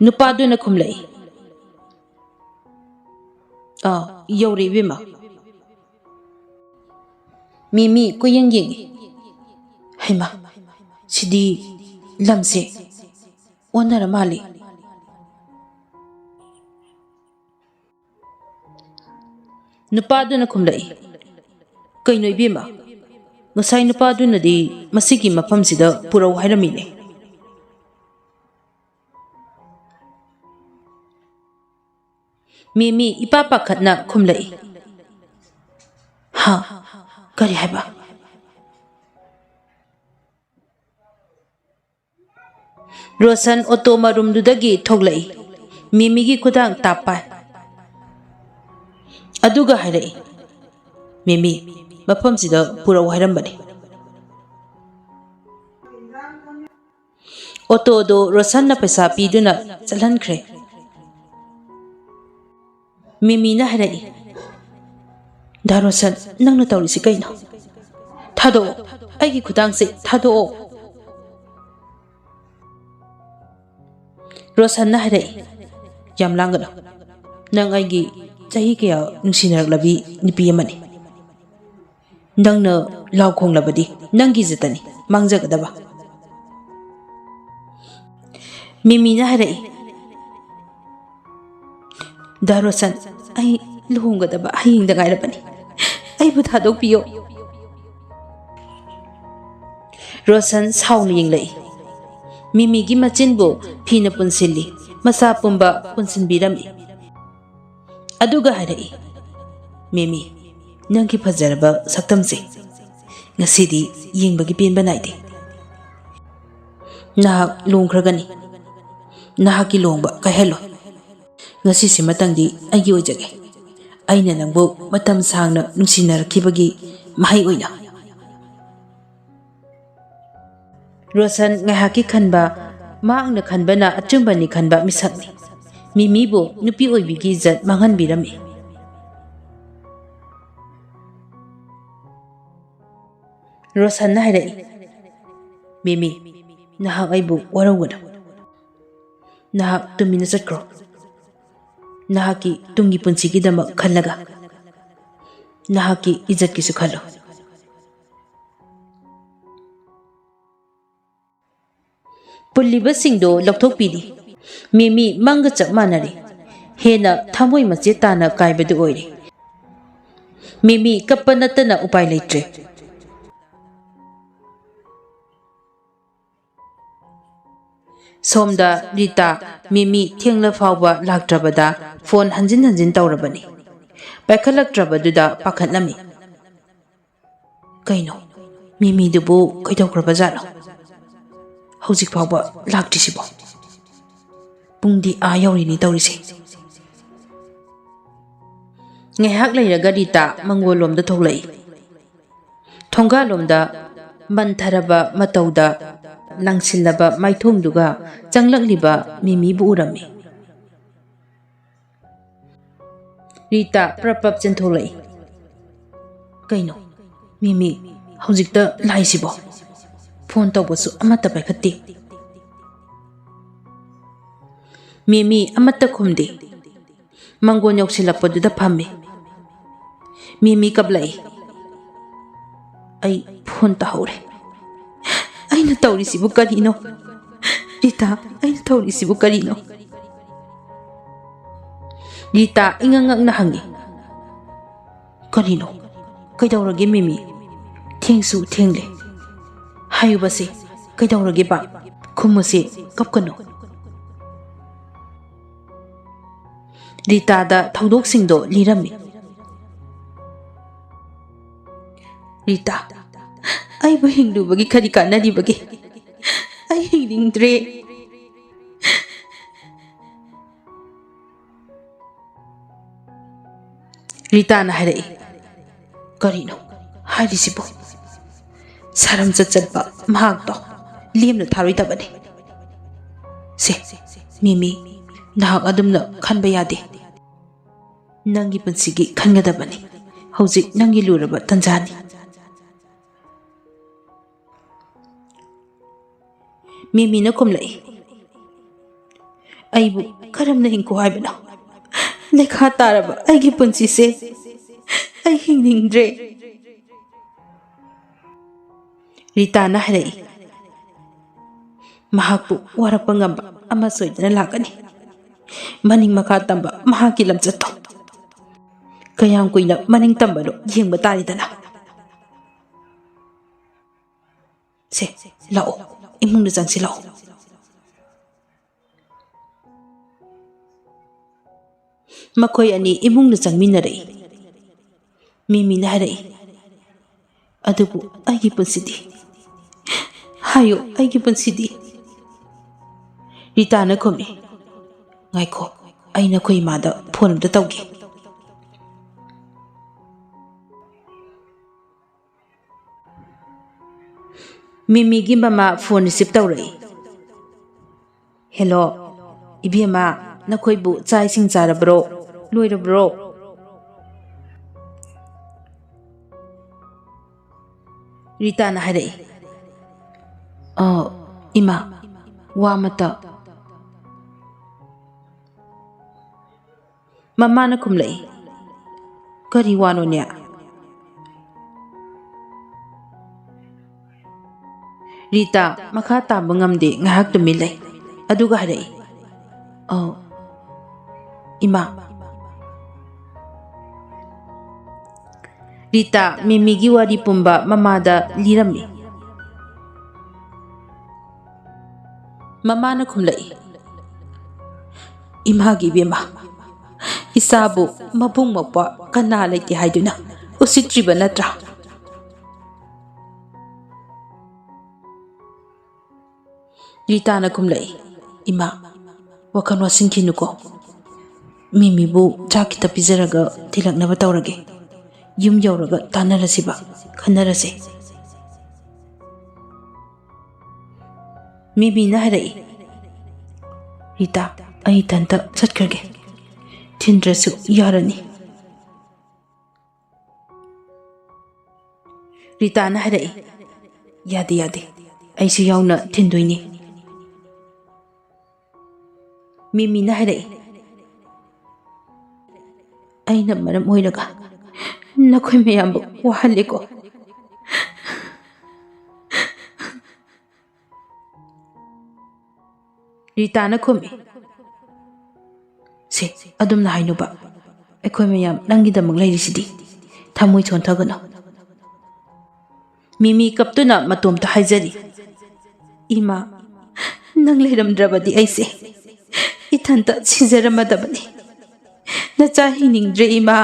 ꯅꯨꯄꯥꯗꯨꯅ ꯈꯨꯝꯂꯛꯏ, "ꯑꯥ, ꯌꯧꯔꯦ ꯏꯕꯦꯝꯃ꯫" ꯃꯤꯃꯤ ꯀꯣꯏꯌꯦꯡ ꯌꯦꯡꯉꯤ꯫ "ꯍꯩꯃꯥ, ꯁꯤꯗꯤ ꯂꯝꯁꯦ ꯑꯣꯟꯅꯔ ꯃꯥꯜꯂꯤ꯫" ꯅꯨꯄꯥꯗꯨꯅ ꯈꯨꯝꯂꯛꯏ, "ꯀꯩꯅꯣ ꯏꯕꯦꯝꯃ, ꯉꯁꯥꯏ ꯅꯨꯄꯥꯗꯨꯅꯗꯤ ꯃꯁꯤꯒꯤ ꯃꯐꯝꯁꯤꯗ ꯄꯨꯔꯛꯎ ꯍꯥꯏꯔꯝꯃꯤꯅꯦ꯫" ꯃꯤꯃꯤ ꯏꯄꯥ ꯄꯥꯈꯠꯅ ꯈꯨꯝꯂꯛꯏ꯫ "ꯍꯥ? ꯀꯔꯤ ꯍꯥꯏꯕ?" ꯔꯣꯁꯟ ꯑꯣꯇꯣ ꯃꯔꯨꯝꯗꯨꯗꯒꯤ ꯊꯣꯛꯂꯛꯏ꯫ ꯃꯤꯃꯤꯒꯤ ꯈꯨꯗꯥꯡ ꯇꯥꯞ ꯄꯥꯏ꯫ ꯑꯗꯨꯒ ꯍꯥꯏꯔꯛꯏ, "ꯃꯤꯃꯤ, ꯃꯐꯝꯁꯤꯗ ꯄꯨꯔꯛꯎ ꯍꯥꯏꯔꯝꯕꯅꯤ"꯫ ꯑꯣꯇꯣꯗꯨ ꯔꯣꯁꯟꯅ ꯄꯩꯁꯥ ꯄꯤꯗꯨꯅ ꯆꯠꯍꯟꯈ꯭ꯔꯦ꯫ ꯃꯤꯃꯤꯅ ꯍꯥꯏꯔꯛꯏ, "ꯗꯥ ꯔꯣꯁꯟ, ꯅꯪꯅ ꯇꯧꯔꯤꯁꯤ ꯀꯩꯅꯣ? ꯊꯥꯗꯣꯛꯑꯣ, ꯑꯩꯒꯤ ꯈꯨꯗꯥꯡꯁꯦ ꯊꯥꯗꯣꯛꯑꯣ"꯫ ꯔꯣꯁꯟꯅ ꯍꯥꯏꯔꯛꯏ, "ꯌꯥꯝ ꯂꯥꯡꯒꯅꯨ꯫ ꯅꯪ ꯑꯩꯒꯤ ꯆꯍꯤ ꯀꯌꯥ ꯅꯨꯡꯁꯤꯅꯔꯛꯂꯕꯤ ꯅꯨꯄꯤ ꯑꯃꯅꯤ꯫ ꯅꯪꯅ ꯂꯥꯎ ꯈꯣꯡꯂꯕꯗꯤ ꯅꯪꯒꯤ ꯏꯖꯠꯇꯅꯤ ꯃꯥꯡꯖꯒꯗꯕ"꯫ ꯃꯤꯃꯤꯅ ꯍꯥꯏꯔꯛꯏ, "ꯗꯥ ꯔꯣꯁꯟ, ꯑꯩ ꯂꯨꯍꯣꯡꯒꯗꯕ ꯍꯌꯦꯡꯗ ꯉꯥꯏꯔꯕꯅꯤ꯫ ꯑꯩꯕꯨ ꯊꯥꯗꯣꯛꯄꯤꯌꯣ"꯫ ꯔꯣꯁꯟ ꯁꯥꯎꯅ ꯌꯦꯡꯂꯛꯏ꯫ ꯃꯤꯃꯤꯒꯤ ꯃꯆꯤꯟꯕꯨ ꯐꯤꯅ ꯄꯨꯟꯁꯤꯜꯂꯤ, ꯃꯁꯥ ꯄꯨꯝꯕ ꯄꯨꯟꯁꯤꯟꯕꯤꯔꯝꯃꯤ꯫ ꯑꯗꯨꯒ ꯍꯥꯏꯔꯛꯏ, "ꯃꯤꯃꯤ, ꯅꯪꯒꯤ ꯐꯖꯔꯕ ꯁꯛꯇꯝꯁꯦ ꯉꯁꯤꯗꯤ ꯌꯦꯡꯕꯒꯤ ꯄꯦꯟꯕ ꯅꯥꯏꯗꯦ꯫ ꯅꯍꯥꯛ ꯂꯨꯍꯣꯡꯈ꯭ꯔꯒꯅꯤ꯫ ꯅꯍꯥꯛꯀꯤ ꯂꯨꯍꯣꯡꯕ ꯀꯥꯏꯍꯜꯂꯣ꯫ ꯉꯁꯤꯁꯤꯃꯇꯪꯗꯤ ꯑꯩꯒꯤ ꯑꯣꯏꯖꯒꯦ꯫ ꯑꯩꯅ ꯅꯪꯕꯨ ꯃꯇꯝ ꯁꯥꯡꯅ ꯅꯨꯡꯁꯤꯅꯔꯛꯈꯤꯕꯒꯤ ꯃꯍꯩ ꯑꯣꯏꯅ"꯫ ꯔꯣꯁꯟ ꯉꯥꯏꯍꯥꯛꯀꯤ ꯈꯟꯕ, ꯃꯍꯥꯛꯅ ꯈꯟꯕꯅ ꯑꯆꯨꯝꯕꯅꯤ ꯈꯟꯕ ꯃꯤꯁꯛꯅꯤ꯫ ꯃꯤꯃꯤꯕꯨ ꯅꯨꯄꯤ ꯑꯣꯏꯕꯤꯒꯤ ꯏꯖꯠ ꯃꯥꯡꯍꯟꯕꯤꯔꯝꯃꯤ꯫ ꯔꯣꯁꯟꯅ ꯍꯥꯏꯔꯛꯏ, "ꯃꯤꯃꯤ, ꯅꯍꯥꯛ ꯑꯩꯕꯨ ꯋꯥꯔꯧꯒꯅꯨ꯫ ꯅꯍꯥꯛ ꯇꯨꯃꯤꯟꯅ ꯆꯠꯈ꯭ꯔꯣ꯫ ꯅꯍꯥꯛꯀꯤ ꯇꯨꯡꯒꯤ ꯄꯨꯟꯁꯤꯒꯤꯗꯃꯛ ꯈꯜꯂꯒ ꯅꯍꯥꯛꯀꯤ ꯏꯖꯠꯀꯤꯁꯨ ꯈꯜꯂꯨ"꯫ ꯄꯨꯜꯂꯤꯕꯁꯤꯡꯗꯨ ꯂꯧꯊꯣꯛꯄꯤꯔꯤ꯫ ꯃꯤꯃꯤ ꯃꯪꯒ ꯆꯞ ꯃꯥꯟꯅꯔꯦ꯫ ꯍꯦꯟꯅ ꯊꯃꯣꯏ ꯃꯆꯦꯠ ꯇꯥꯅ ꯀꯥꯏꯕꯗꯨ ꯑꯣꯏꯔꯦ꯫ ꯃꯤꯃꯤ ꯀꯞꯄ ꯅꯠꯇꯅ ꯎꯄꯥꯏ ꯂꯩꯇ꯭ꯔꯦ꯫ ꯁꯣꯝꯗ ꯔꯤꯇꯥ ꯃꯤꯃꯤ ꯊꯦꯡꯂ ꯐꯥꯎꯕ ꯂꯥꯛꯇ꯭ꯔꯕꯗ ꯐꯣꯟ ꯍꯟꯖꯤꯟ ꯍꯟꯖꯤꯟ ꯇꯧꯔꯕꯅꯤ꯫ ꯄꯥꯏꯈꯠꯂꯛꯇ꯭ꯔꯕꯗꯨꯗ ꯄꯥꯈꯠꯂꯝꯃꯤ꯫ ꯀꯩꯅꯣ, ꯃꯤꯃꯤꯗꯨꯕꯨ ꯀꯩꯗꯧꯈ꯭ꯔꯕꯖꯥꯠꯅꯣ? ꯍꯧꯖꯤꯛ ꯐꯥꯎꯕ ꯂꯥꯛꯇ꯭ꯔꯤꯁꯤꯕꯣ? ꯄꯨꯡꯗꯤ ꯑꯥ ꯌꯧꯔꯤꯅꯤ ꯇꯧꯔꯤꯁꯦ꯫ ꯉꯥꯏꯍꯥꯛ ꯂꯩꯔꯒ ꯔꯤꯇꯥ ꯃꯪꯒꯣꯜꯂꯣꯝꯗ ꯊꯣꯛꯂꯛꯏ꯫ ꯊꯣꯡꯒꯥꯜꯂꯣꯝꯗ ꯃꯟꯊꯔꯕ ꯃꯇꯧꯗ ꯂꯪꯁꯤꯜꯂꯕ ꯃꯥꯏꯊꯣꯡꯗꯨꯒ ꯆꯪꯂꯛꯂꯤꯕ ꯃꯤꯃꯤꯕꯨ ꯎꯔꯝꯃꯤ꯫ ꯔꯤꯇꯥ ꯄ꯭ꯔꯞ ꯄ꯭ꯔꯞ ꯆꯦꯟꯊꯣꯛꯂꯛꯏ꯫ ꯀꯩꯅꯣ, ꯃꯤꯃꯤ ꯍꯧꯖꯤꯛꯇ ꯂꯥꯛꯏꯁꯤꯕꯣ? ꯐꯣꯟ ꯇꯧꯕꯁꯨ ꯑꯃꯠꯇ ꯄꯥꯏꯈꯠꯇꯦ꯫ ꯃꯤꯃꯤ ꯑꯃꯠꯇ ꯈꯨꯝꯗꯦ꯫ ꯃꯪꯒꯣꯟ ꯌꯧꯁꯤꯜꯂꯛꯄꯗꯨꯗ ꯐꯝꯃꯤ꯫ ꯃꯤꯃꯤ ꯀꯞꯂꯛꯏ꯫ ꯑꯩ ꯐꯣꯟ ꯇꯧꯍꯧꯔꯦ꯫ ꯑꯩꯅ ꯇꯧꯔꯤꯁꯤꯕꯨ ꯀꯔꯤꯅꯣ? ꯔꯤꯇꯥ, ꯑꯩꯅ ꯇꯧꯔꯤꯁꯤꯕꯨ ꯀꯔꯤꯅꯣ? ꯔꯤꯇꯥ ꯏꯉꯛ ꯉꯛꯅ ꯍꯪꯉꯤ꯫ ꯀꯔꯤꯅꯣ? ꯀꯩꯗꯧꯔꯒꯦ ꯃꯤꯃꯤ? ꯊꯦꯡꯁꯨ ꯊꯦꯡꯂꯦ꯫ ꯍꯥꯏꯌꯨꯕꯁꯦ, ꯀꯩꯗꯧꯔꯒꯦꯕ? ꯈꯨꯝꯃꯨꯁꯦ, ꯀꯞꯀꯅꯨ꯫ ꯔꯤꯇꯥꯗ ꯊꯧꯗꯣꯛꯁꯤꯡꯗꯣ ꯂꯤꯔꯝꯃꯤ꯫ ꯔꯤꯇꯥ, ꯑꯩꯕꯨ ꯍꯤꯡꯂꯨꯕꯒꯤ ꯀꯔꯤ ꯀꯥꯟꯅꯔꯤꯕꯒꯦ? ꯑꯩ ꯍꯤꯡꯅꯤꯡꯗ꯭ꯔꯦ꯫ ꯔꯤꯇꯥꯅ ꯍꯥꯏꯔꯛꯏ꯫ ꯀꯔꯤꯅꯣ ꯍꯥꯏꯔꯤꯁꯤꯕꯨ? ꯁꯥꯔꯝ ꯆꯠꯆꯠꯄ ꯃꯍꯥꯛꯇꯣ ꯂꯦꯝꯅ ꯊꯥꯔꯣꯏꯗꯕꯅꯤ꯫ ꯁꯦ, ꯃꯤꯃꯤ, ꯅꯍꯥꯛ ꯑꯗꯨꯝꯅ ꯈꯟꯕ ꯌꯥꯗꯦ꯫ ꯅꯪꯒꯤ ꯄꯨꯟꯁꯤꯒꯤ ꯈꯟꯒꯗꯕꯅꯤ꯫ ꯍꯧꯖꯤꯛ ꯅꯪꯒꯤ ꯂꯨꯔꯕ ꯇꯟꯖꯥꯅꯤ꯫ ꯃꯤꯃꯤꯅ ꯈꯨꯝꯂꯛꯏ꯫ ꯑꯩꯕꯨ ꯀꯔꯝꯅ ꯍꯤꯡꯈꯣ ꯍꯥꯏꯕꯅꯣ? ꯂꯩꯈꯥ ꯇꯥꯔꯕ ꯑꯩꯒꯤ ꯄꯨꯟꯁꯤꯁꯦ ꯑꯩ ꯍꯤꯡꯅꯤꯡꯗ꯭ꯔꯦ꯫ ꯔꯤꯇꯥꯅ ꯍꯥꯏꯔꯛꯏ꯫ ꯃꯍꯥꯛꯄꯨ ꯋꯥꯔꯛꯄ ꯉꯝꯕ ꯑꯃ ꯁꯣꯏꯗꯅ ꯂꯥꯛꯀꯅꯤ꯫ ꯃꯅꯤꯡ ꯃꯈꯥ ꯇꯝꯕ ꯃꯍꯥꯛꯀꯤ ꯂꯝꯆꯠꯇꯣ ꯀꯌꯥꯝ ꯀꯨꯏꯅ ꯃꯅꯤꯡ ꯇꯝꯕꯅꯣ ꯌꯦꯡꯕ ꯇꯥꯔꯦꯗꯅ꯫ ꯁꯦ, ꯂꯥꯛꯑꯣ, ꯏꯃꯨꯡꯗ ꯆꯪꯁꯤ ꯂꯥꯛꯑꯣ꯫ ꯃꯈꯣꯏ ꯑꯅꯤ ꯏꯃꯨꯡꯗ ꯆꯪꯃꯤꯟꯅꯔꯛꯏ꯫ ꯃꯤꯃꯤꯅ ꯍꯥꯏꯔꯛꯏ, "ꯑꯗꯨꯕꯨ ꯑꯩꯒꯤ ꯄꯨꯟꯁꯤꯗꯤ? ꯍꯥꯏꯌꯨ, ꯑꯩꯒꯤ ꯄꯨꯟꯁꯤꯗꯤ?" ꯔꯤꯇꯥꯅ ꯈꯨꯝꯃꯤ, "ꯉꯥꯏꯈꯣ, ꯑꯩ ꯅꯈꯣꯏ ꯏꯃꯥꯗ ꯐꯣꯟ ꯑꯝꯇ ꯇꯧꯒꯦ"꯫ ꯃꯤꯃꯤꯒꯤ ꯃꯃꯥ ꯐꯣꯟ ꯔꯤꯁꯤꯞ ꯇꯧꯔꯛꯏ꯫ "ꯍꯦꯂꯣ, ꯏꯕꯦꯝꯃ, ꯅꯈꯣꯏꯕꯨ ꯆꯥꯛ ꯏꯁꯤꯡ ꯆꯥꯔꯕ꯭ꯔꯣ? ꯂꯣꯏꯔꯕ꯭ꯔꯣ?" ꯔꯤꯇꯥꯅ ꯍꯥꯏꯔꯛꯏ, "ꯑ, ꯏꯃꯥ, ꯋꯥ ꯑꯃꯇ"꯫ ꯃꯃꯥꯅ ꯈꯨꯝꯂꯛꯏ, "ꯀꯔꯤ ꯋꯥꯅꯣꯅꯦ?" ꯔꯤꯇꯥ ꯃꯈꯥ ꯇꯥꯕ ꯉꯝꯗꯦ, ꯉꯥꯏꯍꯥꯛ ꯇꯨꯃꯤꯟ ꯂꯩ꯫ ꯑꯗꯨꯒ ꯍꯥꯏꯔꯛꯏ, "ꯑꯧ, ꯏꯃꯥ"꯫ ꯔꯤꯇꯥ ꯃꯤꯃꯤꯒꯤ ꯋꯥꯔꯤ ꯄꯨꯝꯕ ꯃꯃꯥꯗ ꯂꯤꯔꯝꯃꯤ꯫ ꯃꯃꯥꯅ ꯈꯨꯝꯂꯛꯏ, "ꯏꯃꯥꯒꯤ ꯏꯕꯦꯝꯃ, ꯏꯆꯥꯕꯨ ꯃꯕꯨꯡ ꯃꯧꯄ꯭ꯋꯥ ꯀꯅꯥ ꯂꯩꯇꯦ ꯍꯥꯏꯗꯨꯅ ꯎꯁꯤꯠꯇ꯭ꯔꯤꯕ ꯅꯠꯇ꯭ꯔꯥ?" ꯔꯤꯇꯥꯅ ꯈꯨꯝꯂꯛꯏ, "ꯏꯃꯥ, ꯋꯥꯈꯜ ꯋꯥꯁꯤꯟꯈꯤꯅꯨꯀꯣ꯫ ꯃꯤꯃꯤꯕꯨ ꯆꯥꯛ ꯈꯤꯇ ꯄꯤꯖꯔꯒ ꯊꯤꯜꯂꯛꯅꯕ ꯇꯧꯔꯒꯦ꯫ ꯌꯨꯝ ꯌꯧꯔꯒ ꯇꯥꯟꯅꯔꯁꯤꯕ, ꯈꯟꯅꯔꯁꯦ"꯫ ꯃꯤꯃꯤꯅ ꯍꯥꯏꯔꯛꯏ, "ꯔꯤꯇꯥ, ꯑꯩ ꯏꯊꯟꯇ ꯆꯠꯈ꯭ꯔꯒꯦ꯫ ꯊꯤꯟꯗ꯭ꯔꯁꯨ ꯌꯥꯔꯅꯤ"꯫ ꯔꯤꯇꯥꯅ ꯍꯥꯏꯔꯛꯏ, "ꯌꯥꯗꯦ, ꯌꯥꯗꯦ, ꯑꯩꯁꯨ ꯌꯥꯎꯅ ꯊꯤꯟꯗꯣꯏꯅꯤ"꯫ ꯃꯤꯃꯤꯅ ꯍꯥꯏꯔꯛꯏ, "ꯑꯩꯅ ꯃꯔꯝ ꯑꯣꯏꯔꯒ ꯅꯈꯣꯏ ꯃꯌꯥꯝꯕꯨ ꯋꯥꯍꯜꯂꯦꯀꯣ"꯫ ꯔꯤꯇꯥꯅ ꯈꯨꯝꯃꯤ, "ꯁꯦ, ꯑꯗꯨꯝꯅ ꯍꯥꯏꯅꯨꯕ꯫ ꯑꯩꯈꯣꯏ ꯃꯌꯥꯝ ꯅꯪꯒꯤꯗꯃꯛ ꯂꯩꯔꯤꯁꯤꯗꯤ꯫ ꯊꯃꯣꯏ ꯁꯣꯟꯊꯒꯅꯨ"꯫ ꯃꯤꯃꯤ ꯀꯞꯇꯨꯅ ꯃꯇꯣꯝꯇ ꯍꯥꯏꯖꯔꯤ, "ꯏꯃꯥ, ꯅꯪ ꯂꯩꯔꯝꯗ꯭ꯔꯕꯗꯤ ꯑꯩꯁꯦ ꯏꯊꯟꯇ ꯁꯤꯖꯔꯝꯃꯗꯕꯅꯤ"꯫ ꯆꯥꯍꯩꯅꯤꯡꯗ꯭ꯔꯦ ꯏꯃꯥ꯫